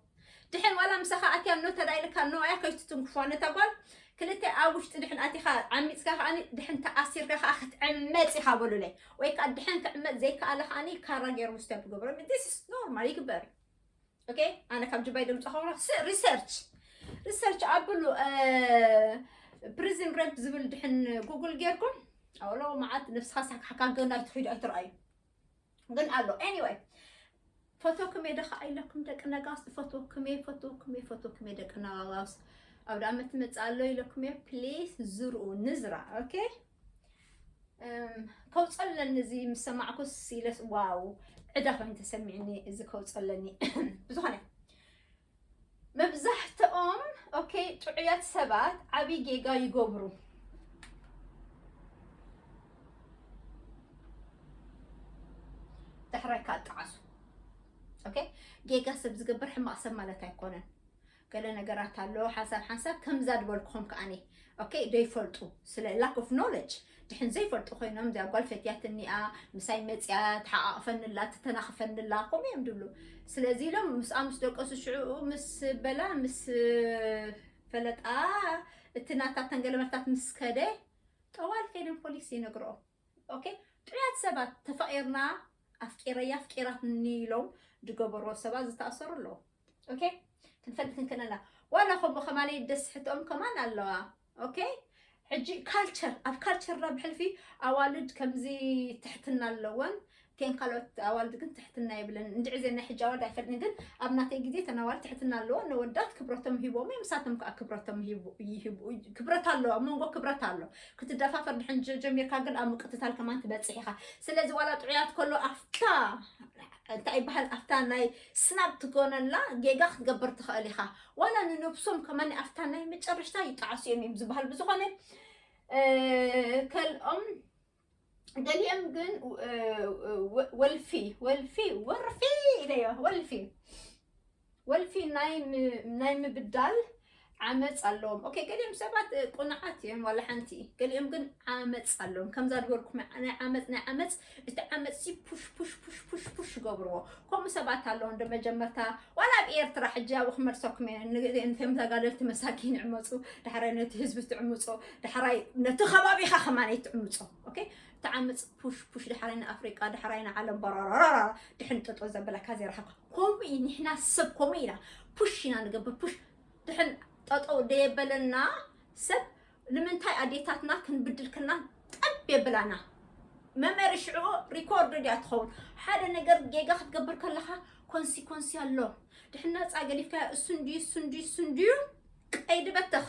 ድሕን ዋላ ምሳኻ ኣትያ ኖ ተዳይልካ ኖ ኣያ ከይትትንክፎ ነታ ጓል ክልተ ኣብ ውሽጢ ድሕን ኣቲኻ ዓሚፅካ ከዓኒ ድሕን ተኣሲርካ ከዓ ክትዕመፅ ኢኻ በሉለይ። ወይ ከዓ ድሕን ክዕመፅ ዘይከኣለ ከዓኒ ካራ ገይሮም stop ይገብሮም። This is normal፣ ይግበር። Okay፣ ኣነ ካብ ጅባይ ደምፃ ከሆነ research research ኣብሉ prison rape ዝብል ድሕን ጉግል ጌርኩም ኣውሎ መዓት ነፍስኻ ሳካሕካ ገና ኣይትኺዱ ኣይትረኣዩ ግን ኣሎ። Anyway፣ ፈቶክም እየ ደኻ ኢለኩም ደቂ ነጋውስ፣ ፈቶክም እየ፣ ፈቶክም እየ፣ ፈቶክም እየ ደቂ ነጋውስ። ኣብ ዳመት ትመጽእ ኣሎ ኢለኩም እየ። Please ዝርኡ ንዝራ። Okay፣ ከውፀለኒ እዚ ምስ ሰማዕኩስ ኢለስ ዋው ዕዳ ኮይኑ ተሰሚዕኒ። እዚ ከውፀለኒ ብዝኾነ መብዛሕትኦም okay ጥዑያት ሰባት ዓብዪ ጌጋ ይገብሩ። ዳሕራይ ከዓ ጣዓሱ። Okay፣ ጌጋ ሰብ ዝገብር ሕማቕ ሰብ ማለት ኣይኮነን። ገለ ነገራት ኣሎ ሓንሳብ ሓንሳብ ከምዛ ድበልኩኹም ከዓኒ okay ዘይፈልጡ ስለ lack of knowledge ድሕን ዘይፈልጡ ኮይኖም እዚኣ ጓል ፈትያትኒ እያ ምሳይ መፅያ ተሓቓቕፈንላ ትተናኽፈንላ ከምኡ እዮም ድብሉ። ስለዚ ኢሎም ምስኣ ምስ ደቀሱ ሽዑ ምስ በላ ምስ ፈለጣ እቲ ናታ ተንገለመልታት ምስ ከደ ጠዋል ከይዶም ፖሊስ ይነግርኦም። Okay፣ ጥዑያት ሰባት ተፋቒርና ኣፍቂረያ ኣፍቂራትኒ ኢሎም ዝገበርዎ ሰባት ዝተኣሰሩ ኣለዉ። Okay፣ ክንፈልጥ ክንክእለና ዋላ ከምኡ ከማለይ ደስ ሕትኦም ከማን ኣለዋ። Okay፣ ሕጂ ካልቸር ኣብ ካልቸርና ብሕልፊ ኣዋልድ ከምዚ ትሕትና ኣለወን። ቴን ካልኦት ኣዋልድ ግን ትሕትና የብለን። እንድዒ ዘና ሕጂ ኣዋልድ ኣይፈልጥን ግን ኣብ ናተይ ግዜ ተን ኣዋልድ ትሕትና ኣለወን። ነወዳት ክብረቶም ሂቦም እዮም፣ ንሳቶም ከዓ ክብረቶም ይህቡ። ክብረት ኣለዎ፣ ኣብ መንጎ ክብረት ኣሎ። ክትደፋፈር ድሕን ጀሚርካ ግን ኣብ ምቅትታል ከማን ትበፅሕ ኢኻ። ስለዚ ዋላ ጥዑያት ከሎ ኣብታ እንታይ ይበሃል ኣብታ ናይ ስናብ ትኮነላ ጌጋ ክትገብር ትኽእል ኢኻ። ዋላ ንነብሶም ከማን ኣብታ ናይ መጨረሽታ ይጣዓሱ እዮም እዮም ዝበሃል። ብዝኾነ ከልኦም ገሊኦም ግን ወልፊ ወልፊ ወርፊ ኢለዮ ወልፊ ወልፊ ናይ ምብዳል ዓመፅ ኣለዎም። Okay፣ ገሊኦም ሰባት ቁኑዓት እዮም ዋላ ሓንቲ፣ ገሊኦም ግን ዓመፅ ኣለዎም። ከምዛ ዝበልኩም ናይ ዓመፅ ናይ ዓመፅ እቲ ዓመፅ ሲ ፑሽ ፑሽ ፑሽ ፑሽ ፑሽ ይገብርዎ። ከምኡ ሰባት ኣለዉ እንደ መጀመርታ ዋላ ኣብ ኤርትራ ሕጂ ኣብኡ ክመልሰኩም እየ። ንግዜኦም ተጋደልቲ መሳኪን ይዕመፁ፣ ዳሕራይ ነቲ ህዝቢ ትዕምፆ፣ ዳሕራይ ነቲ ከባቢኻ ከማን ትዕምፆ። Okay፣ እቲ ዓመፅ ፑሽ ፑሽ ዳሕራይ ንኣፍሪቃ ዳሕራይ ንዓለም በራራራራ ድሕን ጠጦ ዘበለካ ዘይረኸብካ ከምኡ እዩ። ንሕና ሰብ ከምኡ ኢና ፑሽ ኢና ንገብር ፑሽ ድሕን ጠጠው ደየበለና ሰብ ንምንታይ ኣዴታትና ክንብድል ከና ጠብ የብላና። መመሪ ሽዑ ሪኮርድ ድያ ትኸውን። ሓደ ነገር ጌጋ ክትገብር ከለኻ ኮንሲኮንሲ ኣሎ። ድሕና ፃ ገዲፍካ እሱ እንድዩ እሱ እንድዩ እሱ እንድዩ ቀይዲ በተኽ።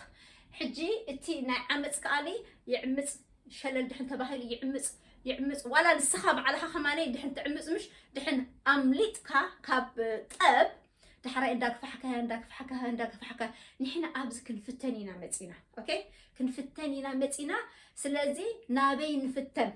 ሕጂ እቲ ናይ ዓመፅ ከኣሊ ይዕምፅ ሸለል ድሕን ተባሂሉ ይዕምፅ ይዕምፅ ዋላ ንስኻ ባዕልኻ ከማነይ ድሕን ትዕምፅ ምሽ ድሕን ኣምሊጥካ ካብ ጠብ ዳሕራይ እንዳግፋሕካ እንዳግፋሕካ እንዳግፋሕካ ንሕና ኣብዚ ክንፍተን ኢና መፂና። Okay፣ ክንፍተን ኢና መፂና። ስለዚ ናበይ ንፍተን?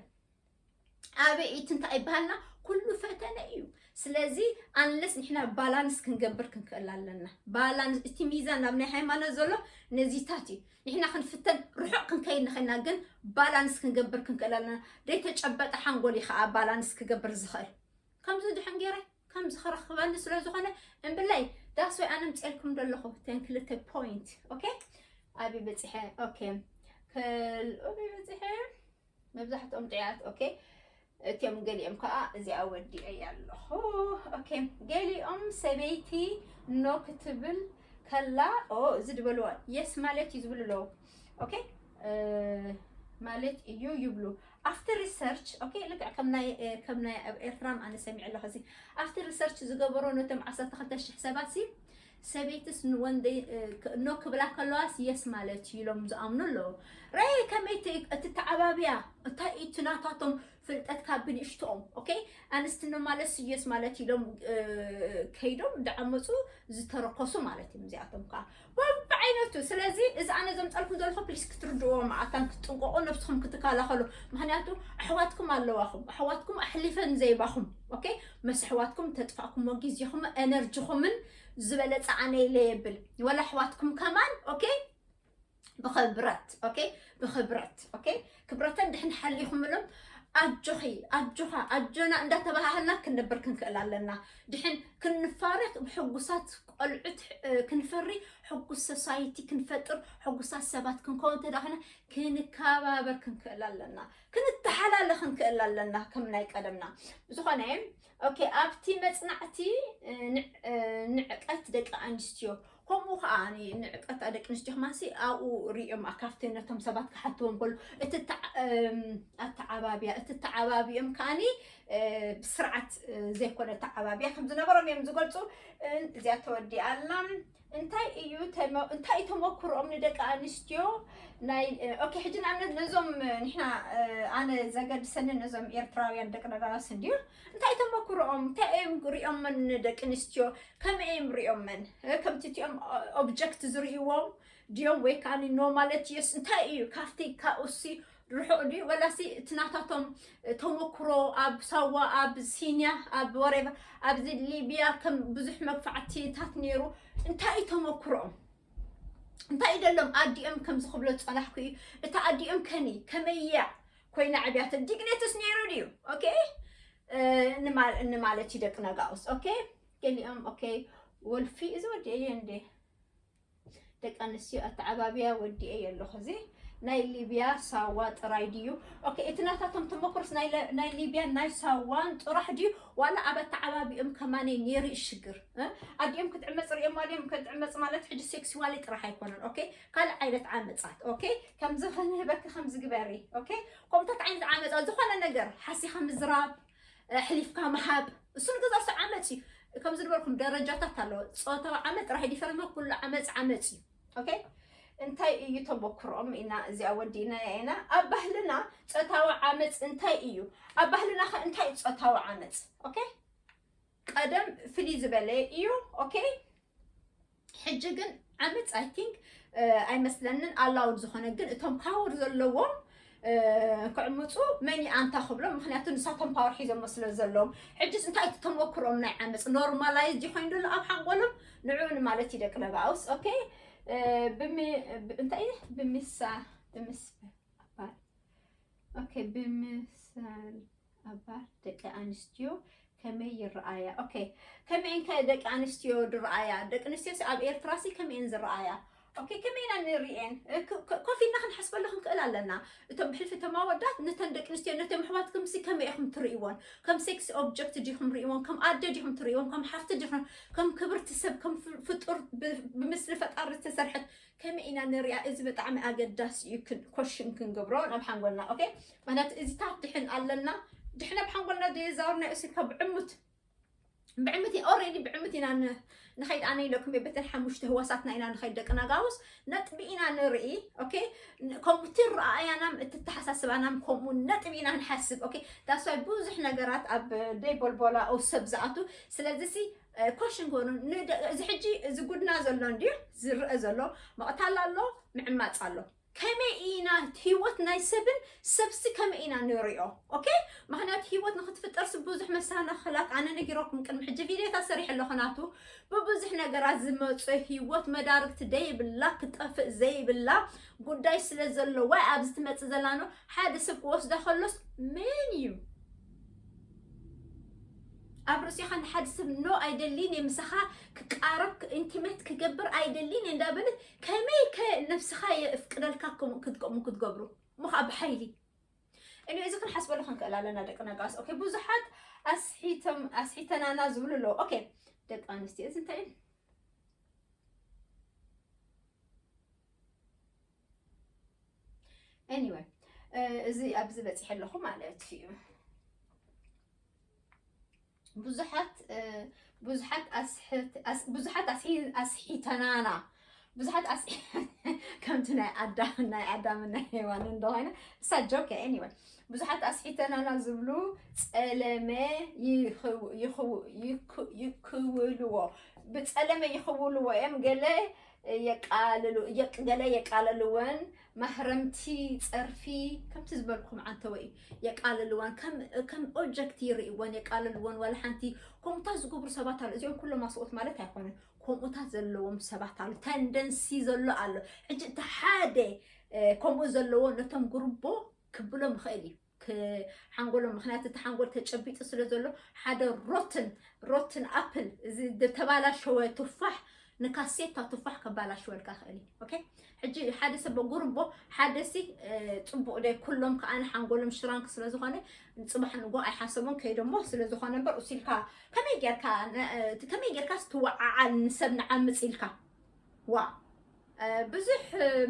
ኣበይ እቲ እንታይ ይበሃልና? ኩሉ ፈተነ እዩ። ስለዚ ኣንለስ ንሕና ባላንስ ክንገብር ክንክእል ኣለና። ባላንስ እቲ ሚዛን ናብ ናይ ሃይማኖት ዘሎ ነዚታት እዩ። ንሕና ክንፍተን ርሑቕ ክንከይድ ንኽእልና ግን ባላንስ ክንገብር ክንክእል ኣለና። ዘይተጨበጠ ሓንጎል እዩ ከዓ ባላንስ ክገብር ዝኽእል። ከምዚ ድሕን ገይረ ከምዚ ክረኽበኒ ስለ ዝኾነ እምብለይ ዳስ ወይ ኣነ ምፅኤልኩም ዘለኹ ተን ክልተ ፖይንት። Okay፣ ኣበይ በፂሐ? Okay፣ ከልኦ ኣበይ በፂሐ? መብዛሕትኦም ጥያት okay እቲኦም ገሊኦም ከዓ እዚኣ ወዲአ ኣለኹ። Okay፣ ገሊኦም ሰበይቲ ኖ ክትብል ከላ ኦ እዚ ዝበልዋ የስ ማለት እዩ ዝብሉ ኣለዉ። Okay፣ ማለት እዩ ይብሉ ኣብቲ ሪሰርች። Okay፣ ልክዕ ከም ናይ ከም ናይ ኣብ ኤርትራ ኣነ ሰሚዐ ኣለኹ። እዚ ኣብቲ ሪሰርች ዝገበሮ ነቶም ዓሰርተ ክልተ ሽሕ ሰባት ሲ ሰበይትስ ንወንደይ ኖ ክብላ ከለዋስ የስ ማለት እዩ ኢሎም ዝኣምኑ ኣለዉ። ራይ ከመይ እቲ ተዓባብያ እንታይ እቲ ናታቶም ፍልጠት ካብ ብንእሽትኦም። Okay፣ ኣንስቲ ኖ ማለት ስየስ ማለት ኢሎም ከይዶም እንዳዓመፁ ዝተረከሱ ማለት እዮም እዚኣቶም ከዓ በብዓይነቱ። ስለዚ እዚ ኣነ ዘምፀልኩም ዘለኹ ፕሊስ ክትርድዎ መዓታን ክትጥንቀቁ ነብስኹም ክትከላኸሉ። ምክንያቱ ኣሕዋትኩም ኣለዋኹም ኣሕዋትኩም ኣሕሊፈን ዘይባኹም። Okay፣ መስ ኣሕዋትኩም ተጥፋእኩሞ ግዜኹም ኤነርጂኹምን ዝበለፀ ኣነ ኢለ የብል ወላ ኣሕዋትኩም ከማን። Okay፣ ብኽብረት okay ብኽብረት okay ክብረተን ድሕን ሓሊኹምሎም ኣጆኺ ኣጆኻ ኣጆና እንዳተባሃሃልና ክንነብር ክንክእል ኣለና። ድሕን ክንፋረቅ ብሕጉሳት ቆልዑት ክንፈሪ፣ ሕጉስ ሶሳይቲ ክንፈጥር፣ ሕጉሳት ሰባት ክንከውን ተዳኽነ ክንከባበር ክንክእል ኣለና። ክንተሓላለ ክንክእል ኣለና ከም ናይ ቀደምና። ብዝኾነ ኦኬ፣ ኣብቲ መጽናዕቲ ንዕቀት ደቂ ኣንስትዮ ከምኡ ከዓ ንዕቀት ደቂ ኣንስትዮ ከማንሲ ኣብኡ ሪኦም ኣካፍቲ ነቶም ሰባት ክሓትዎም ከሉ እቲ ኣተዓባብያ እቲ ተዓባቢኦም ከዓኒ ብስርዓት ዘይኮነ ተዓባብያ ከም ዝነበሮም እዮም ዝገልፁ። እዚኣ ተወዲኣላ። እንታይ እዩ እንታይ እዩ ተመክሮኦም ንደቂ ኣንስትዮ ናይ ኦኬ፣ ሕጂ ንኣብነት ነዞም ንሕና ኣነ ዘገድሰኒ ነዞም ኤርትራውያን ደቂ ነጋስ እንድዩ እንታይ ተመክሮኦም እንታይ እዮም ሪኦምን ንደቂ ኣንስትዮ ከመይ እዮም ሪኦምን ከምቲ እቲኦም ኦብጀክት ዝርእይዎም ድዮም ወይ ከዓ ኖ ማለት የስ እንታይ እዩ ካብቲ ካኡሲ ርሑቕ ድዩ ወላሲ እቲ ናታቶም ተመክሮ ኣብ ሳዋ ኣብ ሲንያ ኣብ ወሬቨ ኣብዚ ሊብያ ከም ብዙሕ መግፋዕትታት ነይሩ እንታይ እዩ ተመክሮኦም እንታይ ደሎም ኣዲኦም ከም ዝኽብሎ ዝጸናሕኩ እዩ እቲ ኣዲኦም ከኒ ከመያ ኮይና ዕብያተ ዲግኔትስ ነይሩ ድዩ ኦኬ ንማለት እዩ ደቂ ነጋውስ ኦኬ ገሊኦም ኦኬ ወልፊ እዚ ወዲ እየ እንዴ ደቂ ኣንስትዮ ኣተዓባብያ ወዲኤ ኣለኹ እዚ ናይ ሊብያ ሳዋ ጥራይ ድዩ ኦኬ እቲ ናታቶም ተመክሮስ ናይ ሊብያን ናይ ሳዋን ጥራሕ ድዩ ዋላ ኣብ ኣተዓባቢኦም ከማነይ ነይሩ ሽግር ኣዲኦም ክትዕመፅ ሪኦም ኣዲኦም ክትዕመፅ ማለት ሕጂ ሴክስዋሊ ጥራሕ ኣይኮነን ኦኬ ካልእ ዓይነት ዓመፃት ኦኬ ከምዚ ክንህበኪ ከምዚ ግበሪ ኦኬ ከምታት ዓይነት ዓመፃት ዝኾነ ነገር ሓሲኻ ምዝራብ ኣሕሊፍካ ምሃብ እሱ ንገዛሱ ዓመፅ እዩ ከም ዝነበርኩም ደረጃታት ኣለዎ ፆታዊ ዓመፅ ጥራሕ ዲፈረመ ኩሉ ዓመፅ ዓመፅ እዩ ኦኬ እንታይ እዩ ተመክሮኦም ኢና እዚኣ ወዲእና ኢና ኣብ ባህልና ፆታዊ ዓመፅ እንታይ እዩ ኣብ ባህልና ከ እንታይ እዩ ፆታዊ ዓመፅ ኦኬ ቀደም ፍልይ ዝበለ እዩ ኦኬ ሕጂ ግን ዓመፅ ኣይ ቲንክ ኣይመስለንን ኣላውድ ዝኾነ ግን እቶም ፓወር ዘለዎም ክዕምፁ መን ኣንታ ክብሎም ምክንያቱ ንሳቶም ፓወር ሒዞሞ ስለ ዘለዎም ሕጅስ እንታይ እቲ ተመክሮም ናይ ዓመፅ ኖርማላይዝ ይኮይኑ ዘሎ ኣብ ሓንጎሎም ንዑ ንማለት እዩ ደቂ ነባውስ ኦኬ እንታይ ብምሳ ብምስ ኣባል ኦኬ ብምሳል ኣባል ደቂ ኣንስትዮ ከመይ ይረኣያ ኦኬ ከመይን ከ ደቂ ኣንስትዮ ዝረኣያ ደቂ ኣንስትዮ ኣብ ኤርትራ ሲ ከመይን ዝረኣያ ኦኬ ከመይና ንርእየን ኮፍ ኢልና ክንሓስበሉ ክንክእል ኣለና እቶም ብሕልፊ እቶም ኣወዳት ነተን ደቂ ኣንስትዮ ነቶም ኣሕዋትኩም ሲ ከመይ ኢኹም ትርእይዎን ከም ሴክስ ኦብጀክት ዲኹም ርእይዎን ከም ኣደ ዲኹም ትርእይዎም ከም ሓፍቲ ዲኹም ከም ክብርቲ ሰብ ከም ፍጡር ብምስሊ ፈጣሪ ዝተሰርሐት ከመይ ኢና ንሪኣ እዚ ብጣዕሚ ኣገዳሲ እዩ ኮሽን ክንገብሮ ናብ ሓንጎልና ኦኬ ማለት እዚታት ድሕን ኣለና ድሕን ኣብ ሓንጎልና ዘየዛወርና እሱ ካብ ዕሙት ብዕምት ኦሬዲ ብዕምት ኢና ንኸይድ ኣነ ኢለኩም በተን ሓሙሽተ ህዋሳትና ኢና ንኸይድ ደቂ ነጋውስ ነጥቢ ኢና ንርኢ ኦኬ ከምኡ እቲ ረኣያናም እቲ ተሓሳስባናም ከምኡ ነጥቢ ኢና ንሓስብ ኦኬ ዳስዋይ ብዙሕ ነገራት ኣብ ደይ ቦልቦላ ኦ ሰብ ዝኣቱ ስለዚ ሲ ኮሽን ኮኑ እዚ ሕጂ እዚ ጉድና ዘሎ እንድዩ ዝረአ ዘሎ መቕታል ኣሎ ምዕማፅ ኣሎ ከመይ ኢና ህይወት ናይ ሰብን ሰብሲ ከመይ ኢና ንሪኦ ኦኬ ምክንያቱ ህይወት ንክትፍጠርሲ ብዙሕ መሰናክላት ኣነ ነጊረኩም ቅድሚ ሕጂ ቪድዮታት ሰሪሐ ኣለኹ ናቱ ብብዙሕ ነገራት ዝመፁ ህይወት መዳርግቲ ደይብላ ክጠፍእ ዘይብላ ጉዳይ ስለ ዘለዋ ኣብዚ ትመፅእ ዘላ ኖ ሓደ ሰብ ክወስዳ ከሎስ መን እዩ ኣብ ርእሲኻ ንሓደ ሰብ ኖ ኣይደሊን እየ ምሳኻ ክቃረብ ኢንቲሜት ክገብር ኣይደሊን እየ እንዳበለት ከመይ ከ ነብስኻ የፍቅደልካ ክትቀሙ ክትገብሩ እሞ ከዓ ብሓይሊ እኒ እዚ ክንሓስበሉ ክንክእል ኣለና ደቂ ነጋስ ኦኬ ብዙሓት ኣስሒቶም ኣስሒተናና ዝብሉ ኣለዉ ኦኬ ደቂ ኣንስትዮ እዚ እንታይ anyway እዚ ኣብዚ በፂሐ ኣለኹ ማለት እዩ ብዙሓት ብዙሓት ብዙሓት ኣስሒተናና ብዙሓት ከምቲ ናይ ኣዳም ናይ ኣዳምን ናይ ሄዋን እንደኾይነ እሳ ጆከ anyway ብዙሓት ኣስሒተናና ዝብሉ ጸለመ ይኽውልዎ ብጸለመ ይኽውልዎ እዮም ገለ የቃልሉ ገለ የቃልልወን ማህረምቲ ጸርፊ ከምቲ ዝበልኩም ዓንተወ እዩ የቃልልወን ከም ኦብጀክት ይርእይወን የቃልልወን ዋላ ሓንቲ ከምኡታት ዝገብሩ ሰባት ኣሉ እዚኦም ኩሎም ኣስቆት ማለት ኣይኮነን ከምኡታት ዘለዎም ሰባት ኣሉ ተንደንሲ ዘሎ ኣሎ ሕጂ እቲ ሓደ ከምኡ ዘለዎ ነቶም ጉርቦ ክብሎም ይኽእል እዩ ሓንጎሎም፣ ምክንያቱ እቲ ሓንጎል ተጨቢጡ ስለ ዘሎ ሓደ ሮትን ሮትን ኣፕል፣ እዚ ዝተባላሸወ ቱፋሕ ንካሴታ ቱፋሕ ከባላሽወልካ ክእል እዩ። ኦኬ፣ ሕጂ ሓደ ሰብ ጉርቦ ሓደ ሲ ጽቡቅ ደ ኩሎም ከኣ ሓንጎሎም ሽራንክ ስለ ዝኾነ ጽባሕ ንጎ ኣይሓሰቦን ከይደሞ ስለ ዝኾነ እምበር እሱ ኢልካ ከመይ ጌርካ ከመይ ጌርካ ስትወዓዓል ንሰብ ንዓምጽ ኢልካ ዋ ብዙሕ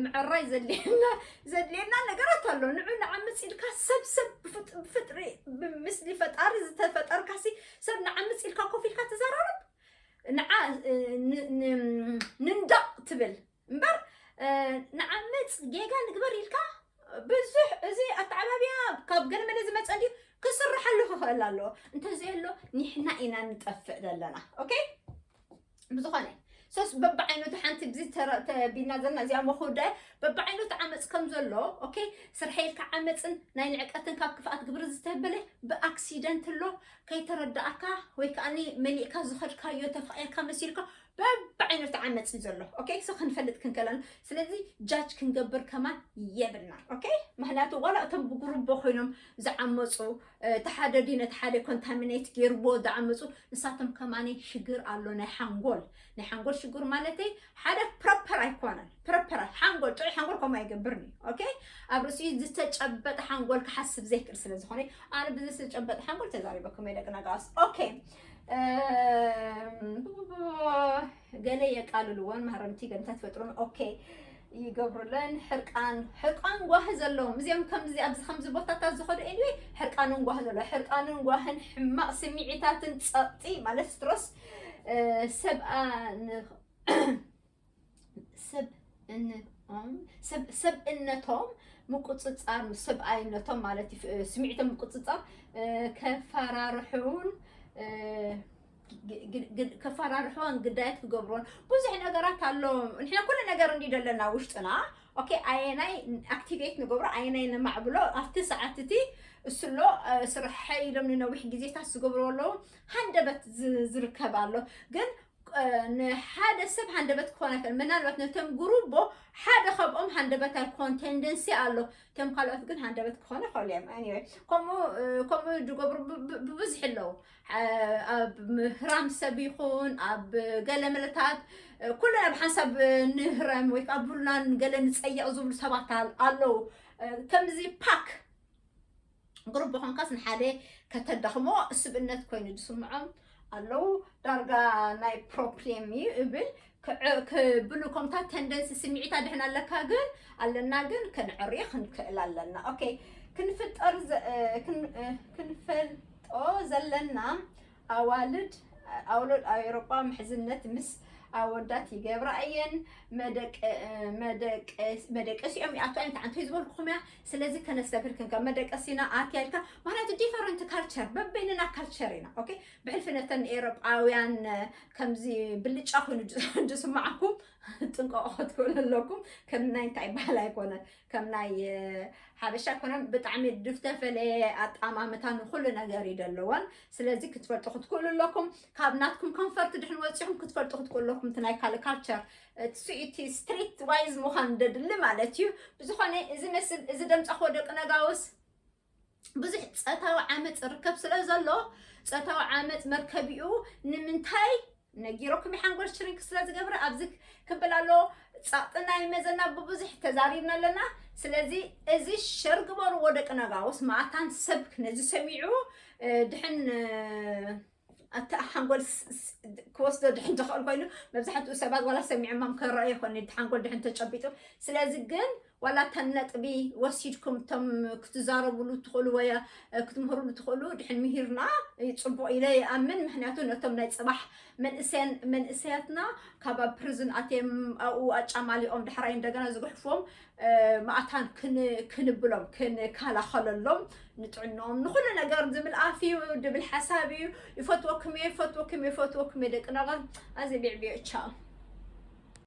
ምዕራይ ዘድልየና ዘድልየና ነገራት ኣሎ። ንዑ ንዓምፅ ኢልካ ሰብ ሰብ ብፍጥሪ ብምስሊ ፈጣሪ ዝተፈጠርካሲ ሰብ ንዓምፅ ኢልካ ኮፍ ኢልካ ትዘራረብ ንዓ ንንዳቕ ትብል እምበር ንዓምፅ ጌጋ ንግበር ኢልካ ብዙሕ እዚ ኣተዓባብያ ካብ ገለመለ ዝመፀ እንድዩ ክስርሐሉ ክኽእል ኣለዎ። እንተዘየሎ ኒሕና ኢና ንጠፍእ ዘለና። ኦኬ ብዝኾነ ሶስ በብዓይነቱ ሓንቲ ብዚ ተቢልና ዘለና እዚኣ መኹደ በብዓይነቱ ዓመፅ ከም ዘሎ ኦኬ ስርሐ ኢልካ ዓመፅን ናይ ንዕቀትን ካብ ክፍኣት ግብሪ ዝተበለ ብኣክሲደንት ኣሎ ከይተረዳእካ ወይ ከዓ መሊእካ ዝኸድካዮ ተፋቂርካ መሲልካ በብዓይነቱ ዓመፅ እዩ ዘሎ ኦኬ ሶ ክንፈልጥ ክንከለና ስለዚ ጃጅ ክንገብር ከማን የብልና ኦኬ ምክንያቱ ዋላ እቶም ብጉሩቦ ኮይኖም ዝዓመፁ እቲ ሓደ ድዩ ነቲ ሓደ ኮንታሚኔት ገይርዎ ዝዓመፁ ንሳቶም ከማኒ ሽግር ኣሎ ናይ ሓንጎል ናይ ሓንጎል ሽግር ማለተይ ሓደ ፕሮፐር ኣይኮነን ፕሮፐር ሓንጎል ጥዑይ ሓንጎል ከምኡ ኣይገብርን እዩ ኦኬ ኣብ ርእሲኡ ዝተጨበጠ ሓንጎል ክሓስብ ዘይክእል ስለ ዝኾነ ኣነ ብዝተጨበጠ ሓንጎል ተዛሪበኩም እየ ደቂ ነጋስ ኦኬ ገለ የቃልልዎን ማህረምቲ ገንታት ፈጥሩን ኦኬ ይገብሩለን ሕርቃን ሕርቃን ጓሂ ዘለዎም እዚኦም ከምዚ ኣብዚ ከምዚ ቦታታት ዝኸዱ anyway ሕርቃንን ጓሂ ዘለዎ ሕርቃንን ጓህን ሕማቕ ስምዒታትን ጸቕጢ ማለት ስትረስ ሰብኣ ሰብ እንኦም ሰብ ሰብእነቶም ምቁፅፃር ሰብኣይነቶም ማለት እዩ ስምዒቶም ምቁፅፃር ከፈራርሑን ከፈራርሕዋን ግዳያት ክገብርዎን ብዙሕ ነገራት ኣሎ ንሕና ኩሉ ነገር እንዲ ዘለና ውሽጥና ኦኬ ኣየናይ ኣክቲቬት ንገብሮ ኣየናይ ነማዕብሎ ኣብቲ ሰዓት እቲ እሱሎ ስርሐ ኢሎም ንነዊሕ ግዜታት ዝገብርዎ ኣለዉ ሃንደበት ዝርከብ ኣሎ ግን ንሓደ ሰብ ሃንደበት ክኾን ኣይክእል ምናልባት ነቶም ጉሩቦ ሓደ ካብኦም ሃንደበት ኣይኮን ቴንደንሲ ኣሎ እቶም ካልኦት ግን ሃንደበት ክኾነ ክእሉ እዮም anyway ከምኡ ከምኡ ዝገብሩ ብብዝሒ ኣለዉ ኣብ ምህራም ሰብ ይኹን ኣብ ገለ መለታት ኩልና ብሓንሳብ ንህረም ወይ ከዓ ቡላን ገለ ንፀየቕ ዝብሉ ሰባት ኣለዉ ከምዚ ፓክ ግሩፕ ብኮንካስ ንሓደ ከተዳኽሞ ስብእነት ኮይኑ ዝስምዖም ኣለዉ ዳርጋ ናይ ፕሮብሌም እዩ እብል ክብሉ ከምታ ተንደንሲ ስምዒታ ድሕን ኣለካ ግን ኣለና ግን ከነዕርዮ ክንክእል ኣለና ኦኬ ክንፍጠር ክንፈልጦ ዘለና ኣዋልድ ኣውሎድ ኣብ ኤሮጳ ምሕዝነት ምስ ኣወዳት ይገብራ እየን መደቀሲኦም ይኣቱ ኣይንተዓንቶ ዝበልኩኹም እያ ስለዚ ከነስተብህል ክንከ መደቀሲና ኣትያ ኢልካ ምክንያቱ ዲፈረንት ካልቸር በበይንና ካልቸር ኢና ኦኬ ብሕልፊ ነተን ኤሮጳውያን ከምዚ ብልጫ ኮይኑ ዝስማዓኩም ጥንቀቆ ክትክእሉ ኣለኩም ከም ናይ እንታይ ባህል ኣይኮነን ከም ናይ ሓበሻ ኮነን ብጣዕሚ ዝተፈለየ ኣጣማምታ ንኩሉ ነገር እዩ ዘለዎን ስለዚ ክትፈልጡ ክትክእሉ ኣለኩም ካብ ናትኩም ኮንፈርት ድሕን ወፂኹም ክትፈልጡ ክትክእሉ ኣለኩም እቲ ናይ ካልእ ካልቸር እቲ ስትሪት ዋይዝ ምዃን ደድሊ ማለት እዩ ብዝኾነ እዚ መስል እዚ ደምፃ ክወደቂ ነጋውስ ብዙሕ ጸታዊ ዓመፅ ርከብ ስለ ዘሎ ጸታዊ ዓመፅ መርከቢኡ ንምንታይ ነጊሮኩም ሓንጎል ሽሪንክ ስለ ዝገብረ ኣብዚ ክብል ኣሎ ጻቕጥና ይመዘና ብብዙሕ ተዛሪብና ኣለና ስለዚ እዚ ሸር ግበርዎ ደቂ ነጋውስ ማእታን ሰብ ነዚ ሰሚዑ ድሕን ኣቲ ሓንጎል ክወስዶ ድሕን ዝኽእል ኮይኑ መብዛሕትኡ ሰባት ዋላ ሰሚዖሞም ክረአ ይኾን ሓንጎል ድሕን ተጨቢጡ ስለዚ ግን ዋላ እተን ነጥቢ ወሲድኩም እቶም ክትዛረብሉ ትኽእሉ ወይ ክትምህርሉ ትኽእሉ ድሕን ምሂርና ፅቡቕ ኢለ ይኣምን ምክንያቱ ነቶም ናይ ፅባሕ መንእሰያን መንእሰያትና ካብ ኣብ ፕሪዝን ኣትዮም ኣብኡ ኣጫማሊኦም ዳሕራይ እንደገና ዝጉሕፍዎም ማእታን ክንብሎም ክንከላኸለሎም ንጥዕኖም ንኩሉ ነገር ዝብል ኣፍ እዩ ድብል ሓሳብ እዩ ይፈትወኩም እየ ይፈትወኩም እየ ይፈትወኩም እየ ደቂ ነገር ኣዚ ቢዕቢዕ ቻው